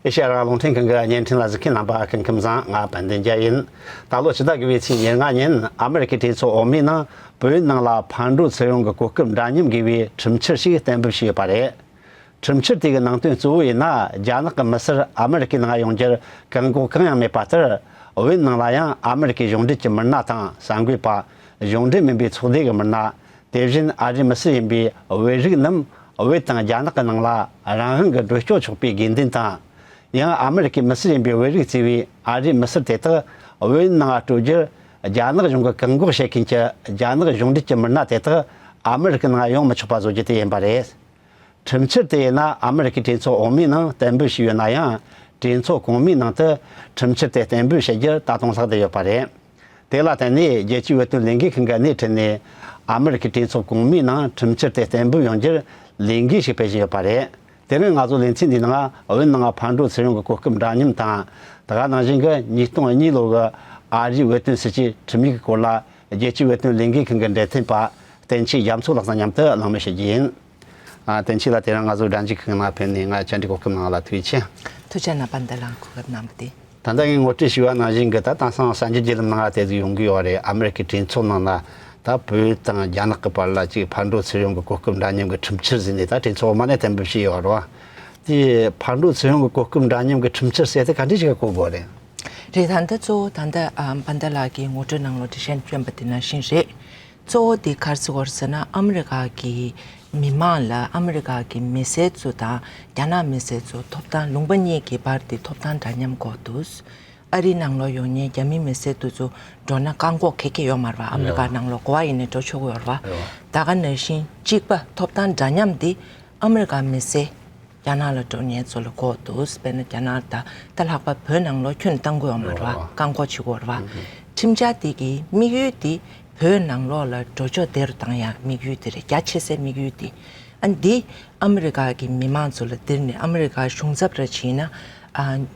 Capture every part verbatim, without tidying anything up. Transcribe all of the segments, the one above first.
ཨེ་ཤེ་ཡ་རང་དབང་རླུང་འཕྲིན་ཁང་གི་བརྙན་འཕྲིན་ལ་གཟིགས་མཁན་རྣམ་པ་སྐུ་ཁམས་བཟང་། ང་དཔལ་ལྡན་རྒྱལ་ཡིན། ད་ལོ་ཕྱི་ཟླ་དགུ་པའི་ཚེས་ཉེར་ལྔ་ཉིན་ཨ་མེ་རི་ཁའི་གྲོས་ཚོགས་འོག་མའི་ནང་བོད་ཡིག་ནང་ལ་ཕར་འགྲོ་ཚུར་ཡོང་གི་གོ་སྐབས་འདྲ་མཉམ་དགོས་པའི་ཁྲིམས་འཆར་ཞིག་གཏན་འབེབས་བྱས་ཡོད་པ་རེད། ཁྲིམས་འཆར་དེ་གི་ནང་དོན་གཙོ་བོ་ཡིན་ན། རྒྱ་ནག་གི་མི་སེར་ཨ་མེ་རི་ཁའི་ནང་ཡོང་རྒྱུར་བཀག་འགོག་གང་ཡང་མེད་པ་ལྟར། བོད་ཡིག་ནང་ལ་ཡང་ཨ་མེ་རི་ཁའི་གཞུང་འབྲེལ་གྱི་མི་སྣ་དང་གསར་འགོད་པ། གཞུང་འབྲེལ་མིན་པའི་ཚོགས་སྡེ་གི་མི་སྣ། དེ་བཞིན་ཨ་རིའི་མི་སེར་ཡིན་པའི་བོད་རིགས་རྣམས་བོད་དང་རྒྱ་ནག་གི་ནང་ལ་རང་དབང་གིས་འགྲོ་སྐྱོད་ཆོག་པའི་དགོས་འདུན་དང་། ཡང་ཨ་མེ་རི་ཁའི་མི་སེར་ཡིན་པའི་བོད་རིགས་གཙོས་པའི་ཨ་རིའི་མི་སེར་དེ་དག་བོད་ཡིག་ནང་སྤྲོད་རྒྱུར་རྒྱ་ནག་གཞུང་གིས་བཀག་འགོག་བྱེད་མཁན་གྱི་རྒྱ་ནག་གཞུང་འབྲེལ་གྱི་མི་སྣ་དེ་དག་ཨ་མེ་རི་ཁའི་ནང་ཡོང་མི་ཆོག་པ་བཟོ་རྒྱུ་དེ་ཡིན་པ་རེད། ཁྲིམས་འཆར་དེ་ཡིན་ན་ཨ་མེ་རི་ཁའི་གྲོས་ཚོགས་འོག་མའི་ནང་གཏན་འབེབས་བྱས་ཡོད་ན་ཡང་། གྲོས་ཚོགས་གོང་མའི་ནང་དུ་ཁྲིམས་འཆར་དེ་གཏན་འབེབས་བྱེད་རྒྱུ་ད་དུང་ལྷག་བསྡད་ཡོད་པ་རེད། དེ་ལ་བརྟེན་ནས་རྒྱལ་སྤྱིའི་བོད་དོན་ལས་འགུལ་ཁང་གིས་སྣེ་ཁྲིད་ནས་ཨ་མེ་རི་ཁའི་གྲོས་ཚོགས་གོང་མའི་ནང་ཁྲིམས་འཆར་དེ་གཏན་འབེབས་ཡོང་རྒྱུར་ལས་འགུལ་ཞིག་སྤེལ་བཞིན་ཡོད་པ་རེད། དེ་རིང་ང་ཚོ་ལེ་ཚན་འདིའི་ནང་བོད་ནང་ཕར་འགྲོ་ཚུར་ཡོང་གི་གོ་སྐབས་འདྲ་མཉམ་དང་། དེ་ག་ནང་བཞིན་གྱི་ཉིས་སྟོང་གཉིས་ལོ་གི་ཨ་རིའི་བོད་དོན་སྲིད་བྱུས་ཁྲིམས་ཡིག་གི་སྐོར་ལ་རྒྱལ་སྤྱིའི་བོད་དོན་ལས་འགུལ་ཁང་གི་འབྲེལ་མཐུད་པ་བསྟན་ཆོས་རྒྱ་མཚོ་ལགས་དང་མཉམ་དུ་གླེང་མོལ་བྱེད་རྒྱུ་ཡིན། ཨ། བསྟན་ཆོས་ལགས་དེ་རིང་ང་ཚོའི་སྒྲ་འཇུག་ཁང་ནང་ཕེབས་ནས་ང་བཅར་འདྲི་གོ་སྐབས་གནང་བ་ལ་ཐུགས་རྗེ་ཆེ། ཐུགས་རྗེ་གནང་། དཔལ་ལྡན་ལགས་གོ་སྐབས་གནང་བ་དེ། ད་ལྟ་ངས་ངོ་སྤྲོད་ཞུས་པ་ནང་བཞིན་གྱི་ད་དེང་སང་གསར་འགྱུར་བརྒྱུད་ལམ་ནང་ང་དེ་ཟིག་ཡོང་གི་ཡོད་རེད། ཨ་མེ་རི་ཁའི་གྲོས་ཚོགས་ནང་ན་ད་བོད་དང་རྒྱ་ནག་གི་བར་ལ་ཅིག་ཕར་འགྲོ་ཚུར་ཡོང་གི་གོ་སྐབས་འདྲ་མཉམ་གྱི་ཁྲིམས་འཆར་ཟིན་ནས་ད་གྲོས་ཚོགས་མ་ནས་གཏན་འབེབས་བྱས་ཡོད་རེད་བ། དེ་ཕར་འགྲོ་ཚུར་ཡོང་གི་གོ་སྐབས་འདྲ་མཉམ་གྱི་ཁྲིམས་འཆར་ཟེར་དེ་ག་འདྲ་ཞིག་ག་གོ་དགོས་རེད། རེད། ད་ལྟ་གཙོ་བོ་ད་ལྟ་ཨ་དཔལ་ལྡན་ལགས་ཀྱིས་ངོ་སྤྲོད་ནང་ལོགས་འགྲེལ་བཤད་བསྐྱོན་པ་དེ་ནང་བཞིན་རེད། གཙོ་བོ་དེ་ག་རེ་ཟེར་དགོས་རེད་ཟེར་ན། ཨ་མི་རི་ཀ་གི་མི་མང་ལ་ཨ་མི་རི་ཀ་གི་མི་སེར་ཚོ་དང་རྒྱ་ནག་མི་སེར་ཚོ་ཐོབ་ཐང་། ལུང་པ་གཉིས་ཀྱི་བར་དེ་ཐོབ་ཐང་འདྲ་མཉམ་དགོས་འདུག། ཨ་རིའི་ནང་ལོགས་ཡོང་མཁན་རྒྱ་མི་མི་སེར་དེ་ཚོ་འགྲོ་ན་བཀག་འགོག་ག་གེ་ཡོད་མ་རེད་བ། ཨ་མི་རི་ཀ་ནང་ལོགས་ག་པར་ཡིན་ནའི་འགྲོ་ཆོག་གི་ཡོད་རེད་བ། ད་ག་ནང་བཞིན་གཅིག་པ་ཐོབ་ཐང་འདྲ་མཉམ་དེ་ཨ་མི་རི་ཀ་མི་སེར་རྒྱ་ནག་ལ་འགྲོ་མཁན་ཚོ་ལ་དགོས་འདུག། དཔེར་ན་རྒྱ་ནག་ད་ད་ལྷག་པར་བོད་ནང་ལོགས་ཁྱོན་བཏང་གི་ཡོད་མ་རེད་བ། བཀག་འགོག་བྱེད་ཀྱི་ཡོད་རེད་བ། ཁྲིམས་འཆར་དེ་གི་དམིགས་ཡུལ་དེ་བོད་ནང་ལོགས་ལ་འགྲོ་ཕྱོགས་བདེ་རུ་བཏང་ཡག་དམིགས་ཡུལ་དེ་རེད། རྒྱ་ཆེ་སའི་དམིགས་ཡུལ་དེ། ཨ་ནི་འདི་ཨ་མི་རི་ཀ་གི་མི་མང་ཚོ་ལ་འདིར་ནས་ཨ་མི་རི་ཀ་གཞུང་ཚབ་ར་བྱས་ན། ཨ།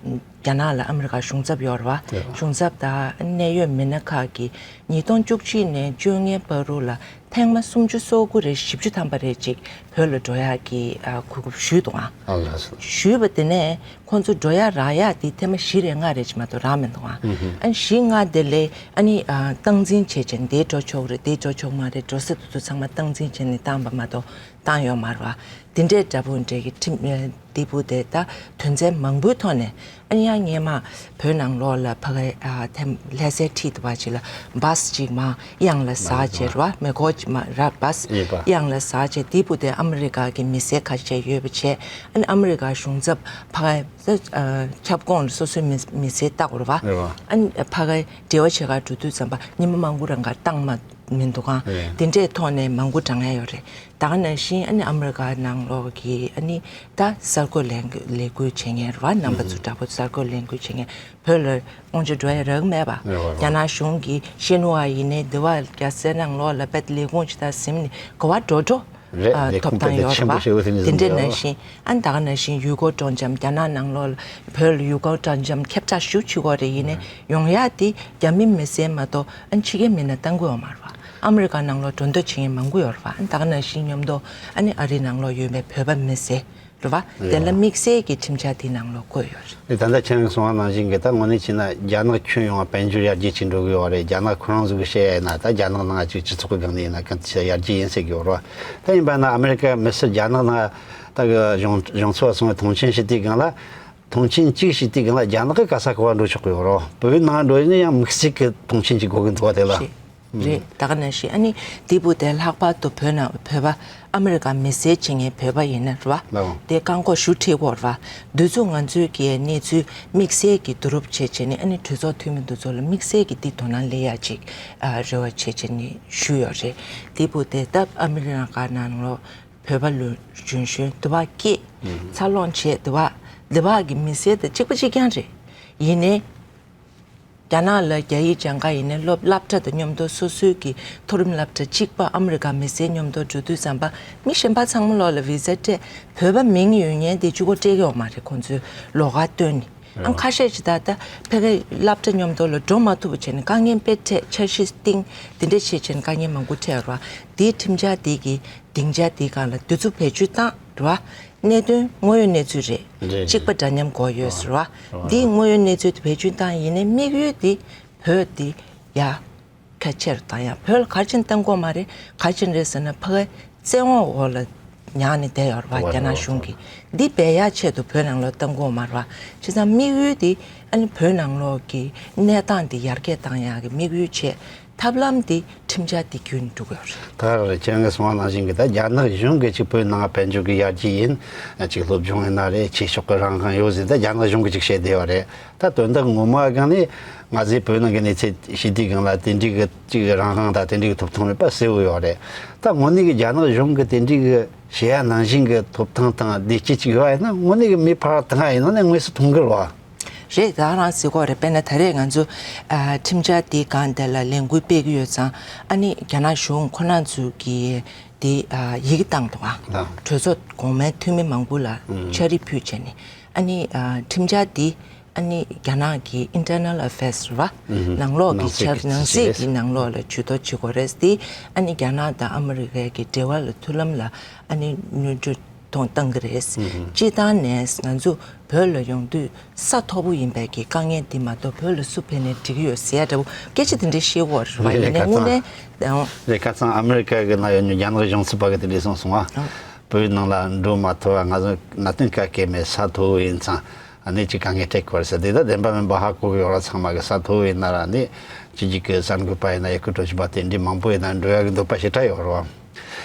རྒྱ་ནག་ལ་ཨ་མི་རི་ཀ་གཞུང་ཚབ་ཡོད་རེད་བ། གཞུང་ཚབ་དང་གནད་ཡོད་མི་སྣ་ཁག་གིས་ཉིས་སྟོང་བཅུ་གཅིག་ནས་བཅོ་ལྔའི་བར་དུ་ལ་ཐེངས་མ་སུམ་ཅུ་སོ་དགུ་རེ་བཞི་བཅུ་ཐམ་པ་རེ་ཅིག་བོད་ལ་འགྲོ་ཡག་གི་ཨ་གོ་སྐབས་ཞུས་འདུག་ཨང་། ཨ་ལགས་སོ། ཞུས་པ་དེ་ནས་ཁོང་ཚོ་འགྲོ་ཡག་རག་ཡག་དེ་ཐེངས་མ་བཞི་རེ་ལྔ་རེ་ཅིག་མ་གཏོགས་རག་མི་འདུག་ཨང་། ཨ་ནི་བཞི་ལྔ་དེ་ལས་ཨ་ནི་ཨ་སྟངས་འཛིན་བྱས་བྱས་ནས་དེ་འགྲོ་ཆོག་གི་རེད། དེ་འགྲོ་ཆོག་མ་རེད། འགྲོ་ས་དེ་ཚོ་ཚང་མ་སྟངས་འཛིན་བྱས་ནས་བཏང་བ་མ་གཏོགས་བཏང་ཡོད་མ་རེད་བ། དེ་འདྲའི་འདྲ་པོ་འདྲ་གི་ཁྲིམས་ཨ་འདི་པོ་དེ་ད་དོན་ཚན་མང་པོའི་ཐོག་ནས། ཨ་ནི་ཡང་སྔོན་མ་བོད་ནང་ལོགས་ལ་ཕ་གི་ཨ་ཐེམ་ལྷ་སའི་འཁྲིས་དེ་བ་ཅིག་ལ་བཱས་ཅིག་མར་གཡང་ལ་ཟག་བྱས་རེད་བ། མེ་འཁོར་ཅིག་མར་ར་བཱས་གཡང་ལ་ཟག་བྱས། དེ་པོ་དེ་ཨ་མི་རི་ཀ་གི་མི་སེར་ཁ་ཤས་ཡོད་པ་བྱས། ཨ་ནི་ཨ་མི་རི་ཀ་གཞུང་ཚབ་ཕ་གི་ཨ་ཁྱབ་ཁོངས་ལ་སོ་སོའི་མི་མི་སེར་བཏགས་པ་རེད་བ། ཨ་ནི་ཕ་གི་འབྲེལ་བ་བྱེད་གར་འགྲོ་དུས་ཙམ་པ་ཉི་མ་མང་པོ་རང་ག་བཏང་མ་མི་འདུག་གང་། དེ་འདྲའི་ཐོག་ནས་མང་པོ་བགྲང་ཡ་ཡོད་རེད། ད་ག་ནང་བཞིན་ཨ་ནི་ཨ་མི་རི་ཀ་ནང་ལོགས་ཀྱི་ཨ་ནི་ད་གསར་འགོད་ལས་འགུལ་ལས་འགུལ་བྱེད་མཁན་རེད་བ། རྣམ་པ་ཚོ་འདྲ་པོ་གསར་འགོད་ལས་འགུལ་བྱེད་མཁན་བོད་ལ་དབང་ཆ་འགྲོ་ཡ་རག་གི་མེད་པ། རེད་བ། རེད་བ། རྒྱ་ནག་གཞུང་གི་ཤེས་ནུ་བ་ཡིན་ནའི་འདི་བ་རྒྱ་སེ་ནང་ལོགས་ལ་བེད་ལས་ཁུངས་ཅིག་ད་ཟིན་ནས་ག་པར་འགྲོ་འགྲོ། རེད། ཨ་ལས་ཐོབ་ཁུངས་ཐང་དཔེ་ཡོད་རེད་ཆེན་པོ་བ། ཞིག་འོས་ཐུབ་དེ་འདྲའི་ནང་ཡོད་བཞིན་ཨ་ནི་ད་ག་ནང་བཞིན་ཡུལ་སྐོར་སྤྲོ་འཆམ་རྒྱ་ནག་ནང་ལོགས་ལ་བོད་ལ་ཡུལ་སྐོར་སྤྲོ་འཆམ་ཁྱབ་བསྒྲགས་ཞུ་བྱེད་དགོས་རེད། ཡིན་ནའི་ཡོང་ཡ་དེ་རྒྱ་མི་མི་སེར་མ་གཏོགས་ཨ་ནི་ཕྱི་རྒྱལ་མི་སྣ་གཏང་གི་ཡོད་མ་རེད་བ། ཨ་མི་རི་ཀ་ནང་ལོགས་འགྲོ་འདོད་བྱེད་མཁན་མང་པོ་ཡོད་རེད་བ། ཨ་ནི་ད་ག་ནང་བཞིན་མཉམ་དུ་ཨ་ནི་ཨ་རིའི་ནང་ལོགས་ཡོད་པའི་བོད་པ་མི་སེར་རེད་བ། དེ་ལ་དམིགས་བསལ་གྱི་ཁྲིམས་འཆར་དེའི་ནང་ལོགས་བཀོད་ཡོད་རེད། དེ་ད་ལྟ་ཁྱེད་རང་གསུངས་པ་ནང་བཞིན་གྱི་ད་དངོས་གནས་བྱས་ན་རྒྱ་ནག་ཁྱོན་ཡོངས་དཔལ་འབྱོར་ཡར་རྒྱས་ཕྱིན་འགྲོ་གི་ཡོད་རེད། རྒྱ་ནག་ཁོ་རང་ཚོ་གི་བཤད་ཡ་ཡིན་ན་ད་རྒྱ་ནག་ནང་ཅིག་སྤྱི་ཚོགས་ཀྱི་སྒང་ནས་ཡིན་ན་གང་ཅི་ཡར་རྒྱས་ཡིན་ཟེར་གྱི་ཡོད་རེད། ད་ཡིན་པ་ན་ཨ་མེ་རི་ཀའི་མི་སེར་རྒྱ་ནག་ནང་ད་གི་གཞུང་གཞུང་ཚབ་སོང་བའི་མཐོང་མཆན་ཞུ་དུས་སྒང་ལ། མཐོང་མཆན་གཅིག་ཞུ་དུས་སྒང་ལ་རྒྱ་ནག་གི་ག་ས་ག་པར་འགྲོ་ཆོག་གི་ཡོད་རེད། བོད་ནང་འགྲོ་ཡིན་ན་ཡང་དམིགས་བསལ་གྱི་མཐོང་མཆན་ཅིག་དགོས་ཀྱི་འདུག་བ། དེ་ལ། རེད། ད་ག་ནང་བཞིན་ཨ་ནི་དེ་བུ་དེ་ལྷག་པར་དུ་བོད་ནང་བོད་པ་ཨ་མི་རི་ཀ་མི་སེར་བྱེད་མཁན་བོད་པ་ཡིན་ན་རེད་བ། ལགས། དེ་བཀག་འགོག་ཞུ་ཁྲིད་དགོས་རེད་བ། འདི་ཚོ་ང་ཚོས་ཀྱི་གནས་ཚུལ་དམིགས་བསལ་གྱི་བསྡུ་རུབ་བྱས་བྱས་ནས་ཨ་ནི་གྲོས་ཚོགས་འཐུས་མི་འདི་ཚོ་ལ་དམིགས་བསལ་གྱི་འདི་དོ་སྣང་སླེབས་ཡ་ཅིག་ཨ་རེ་བ་བྱས་བྱས་ནས་ཞུས་ཡོད་རེད། དེ་བུ་དེ་ད་ཨ་མི་རི་ཀ་ནང་ལོགས་བོད་པ་ལོ་གཞོན་གཞོན་དེ་བ་སྐྱེས། ཨུ་ཧུ། འཚར་ལོངས་བྱས་དེ་བ་དེ་བ་གི་མི་སེར་དང་གཅིག་པ་གཅིག་རྐྱང་རེད། ཡིན་ནའི། རྒྱ་ནག་ལ་རྒྱ་ཡིག་སྦྱང་ག་ཡིན་ནའི་སློབ་སློབ་གྲྭ་དང་མཉམ་དུ་སོ་སོའི་གི་མཐོ་རིམ་སློབ་གྲྭ་གཅིག་པ་ཨ་མི་རི་ཀ་མི་སེར་མཉམ་དུ་འགྲོ་དུས་ཙམ་པ་མི་གཞན་པ་ཚང་མ་ལོག་ལ་བི་ཟ་སྤྲད། བོད་པ་མིང་ཡོད་མཁན་དེ་གཅིག་པོ་སྤྲད་ཀྱི་ཡོད་མ་རེད། ཁོང་ཚོའི་ལོགས་ཀ་བཏོན་ནས། ཨང་ཁ་ཤས་ཅིག་ད་ལྟ་ཕ་གི་སློབ་གྲྭ་མཉམ་དུ་ལ་འགྲོ་མ་ཐུབ་པ་བྱས་ནས་དཀའ་ངལ་དཔེ་འཕྲད། འཆར་གཞི་བཏིང་། དེ་འདྲ་བྱས་བྱས་ནས་དཀའ་ངལ་མང་པོ་འཕྲད་ཡོད་རེད་བ། དེའི་ཁྲིམས་འཆར་དེ་གི་སྡིངས་ཆ་དེའི་སྒང་ལ་དེ་ཚོ་བེད་སྤྱོད་བཏང་། རེད་བ། གནད་དོན་དངོས་ཡོད་གནས་ཚུལ་རེད། རེད་རེད། གཅིག་པ་འདྲ་མཉམ་དགོས་ཡོད་ཟེར་བ། རེད་བ། འདིའི་དངོས་ཡོད་གནས་ཚུལ་དེ་བེད་སྤྱོད་བཏང་ཡིན་ནའི་དམིགས་ཡུལ་དེ་བོད་དེ་ཡ་ཁ་ཆེར་བཏང་ཡ། བོད་ལ་ག་རེ་བྱས་ནས་བཏང་དགོས་མ་རེད། ག་རེ་བྱས་ནས་རེད་ཟེར་ན་ཕ་གའི་བཙན་འོག་འོག་ལ་ཉར་ནས་བསྡད་ཡོད་རེད་བ། རེད་བ། རྒྱ་ནག་གཞུང་གིས་འདི་སྦས་ཡ་ཆེད་དུ་བོད་ནང་ལོགས་བཏང་དགོས་མ་རེད་བ། བྱས་ཙང་དམིགས་ཡུལ་དེ་ཨ་ནི་བོད་ནང་ལོགས་ཀྱི་གནས་སྟངས་དེ་ཡར་རྒྱས་བཏང་ཡག་གི་དམིགས་ཡུལ་བྱས། ཐབས་ལམ་དེ་ཁྲིམས་འཆར་དེ་བརྒྱུད་ནས་འགྲོ་གི་ཡོད་རེད། ད་རེད། ཁྱེད་རང་གིས་གསུངས་པ་ནང་བཞིན་གྱི་ད་རྒྱ་ནག་གཞུང་གིས་ཅིག་བོད་ནང་དཔལ་འབྱོར་གྱི་ཡར་རྒྱས་ཡིན། ཅིག་སློབ་སྦྱོང་ཡིན་ན་རེད། ཆོས་ཕྱོགས་ཀྱི་རང་དབང་ཡོད་ཟེར་ད་རྒྱ་ནག་གཞུང་གིས་ཅིག་བཤད་བསྡད་ཡོད་རེད། ད་དོན་དག་ངོ་མ་སྒང་ནས་ང་ཚོའི་བོད་ནང་གི་གནས་ཚུལ་ཞི་བདེའི་སྒང་ལ་དེ་འདྲའི་གི་ཅིག་རང་དབང་དང་དེ་འདྲའི་གི་ཐོབ་ཐང་མེད་པ་གསལ་བོ་ཡོད་རེད། ད་དངོས་གནས་ཀྱི་རྒྱ་ནག་གཞུང་གིས་དེ་འདྲའི་གི་བཤད་ཡ་ནང་བཞིན་གྱི་ཐོབ་ཐང་དང་བདེ་སྐྱིད་ཅིག་ཡོད་པ་ཡིན་ན་དངོས་གནས་ཀྱི་མི་ཕལ་བ་དེ་སྔ་ཡིན་ནོ་ནས་དངོས་སུ་མཐོང་གི་རེད་བ། རེད། ད་རང་གཟིགས་སྐོར་རེད། དཔེར་ན་ད་རེས་ང་ཚོ་ཨ་ཁྲིམས་འཆར་དེའི་སྒང་དེ་ལ་ལས་འགུལ་སྤེལ་གྱི་ཡོད་ཙང་ཨ་ནི་རྒྱ་ནག་གཞུང་ཁོ་རང་ཚོ་གིས་དེ་ཨ་ཡི་གེ་བཏང་འདུག་ཨ། ལགས། གྲོས་ཚོགས་གོང་མའི་འཐུས་མི་མང་པོ་ལ་ཨུ་ཕྱག་བྲིས་ཕུལ་བྱས་ནས་ཨ་ནི་ཨ་ཁྲིམས་འཆར་དེ་ཨ་ནི་རྒྱ་ནག་གི་Internal Affairs རེད་བ། ཨུ་ནང་ལོགས་ཀྱི་ནང་སྲིད་ཆབ་ཀྱི་ནང་སྲིད་ཀྱི་ནང་ལོགས་ལ་ཇུས་གཏོགས་བྱེད་དགོས་རེད། དེ་ཨ་ནི་རྒྱ་ནག་དང་ཨ་མི་རི་ཀའི་གི་འབྲེལ་བ་ལ་མཐུན་ལམ་ལ་ཨ་ནི་ནོར་འཁྲུལ་གཏོང་བཏང་གི་རེད། ཨུ་ཧུམ། སྤྱིར་བཏང་ནས་ང་ཚོ་བོད་ལ་ཡོང་དུས་ས་མཐོ་པོ་ཡིན་པའི་གི་དཀའ་ངལ་འདི་མ་གཏོགས་བོད་ལ་སུ་ཕེབས་ནས་འགྲིག་གི་ཡོད་ཟེར་ཡ་འདྲ་བོ་སྐད་ཆ་དེ་འདྲ་བཤད་ཀྱི་ཡོད་རེད་བ། རེད། ཡིན་ནའི་ཁ་དངོས་སང་གནས་ཨང་། རེད། ཁ་སང་ཨ་མི་རི་ཀ་གི་ནང་ཡོད་མཁན་རྒྱ་ནག་གཞུང་ཚབ་པ་གི་དེ་འདྲ་གསུངས་སོང་ཨ། ཨང་། བོད་ནང་ལ་འགྲོ་མ་ཐུབ་པ་ང་ཚོ་གནད་དོན་ག་གེ་མེད། ས་མཐོ་བོ་ཡིན་ཙང་ཨ་ནི་ཅིག་དཀའ་ངལ་འཕྲད་ཀྱི་ཡོད་རེད་ཟེར། དེ་ད་བདེན་པ་མིན་པ་ཧ་གོ་གི་ཡོད་རེད། ཚང་མ་གི་ས་མཐོ་བོ་ཡིན་ན་ར་ནི་སྤྱི་གཅིག་གི་གསར་འགོད་པ་ཡིན་ན་ཡི་གེ་སྤྲོད་བཞིན་པ་དེ་འདྲའི་མང་པོ་ཡིན་ན་འགྲོ་ཡག་གི་འདོད་པ་ཞེ་དྲག་ཡོད་རེད་བ།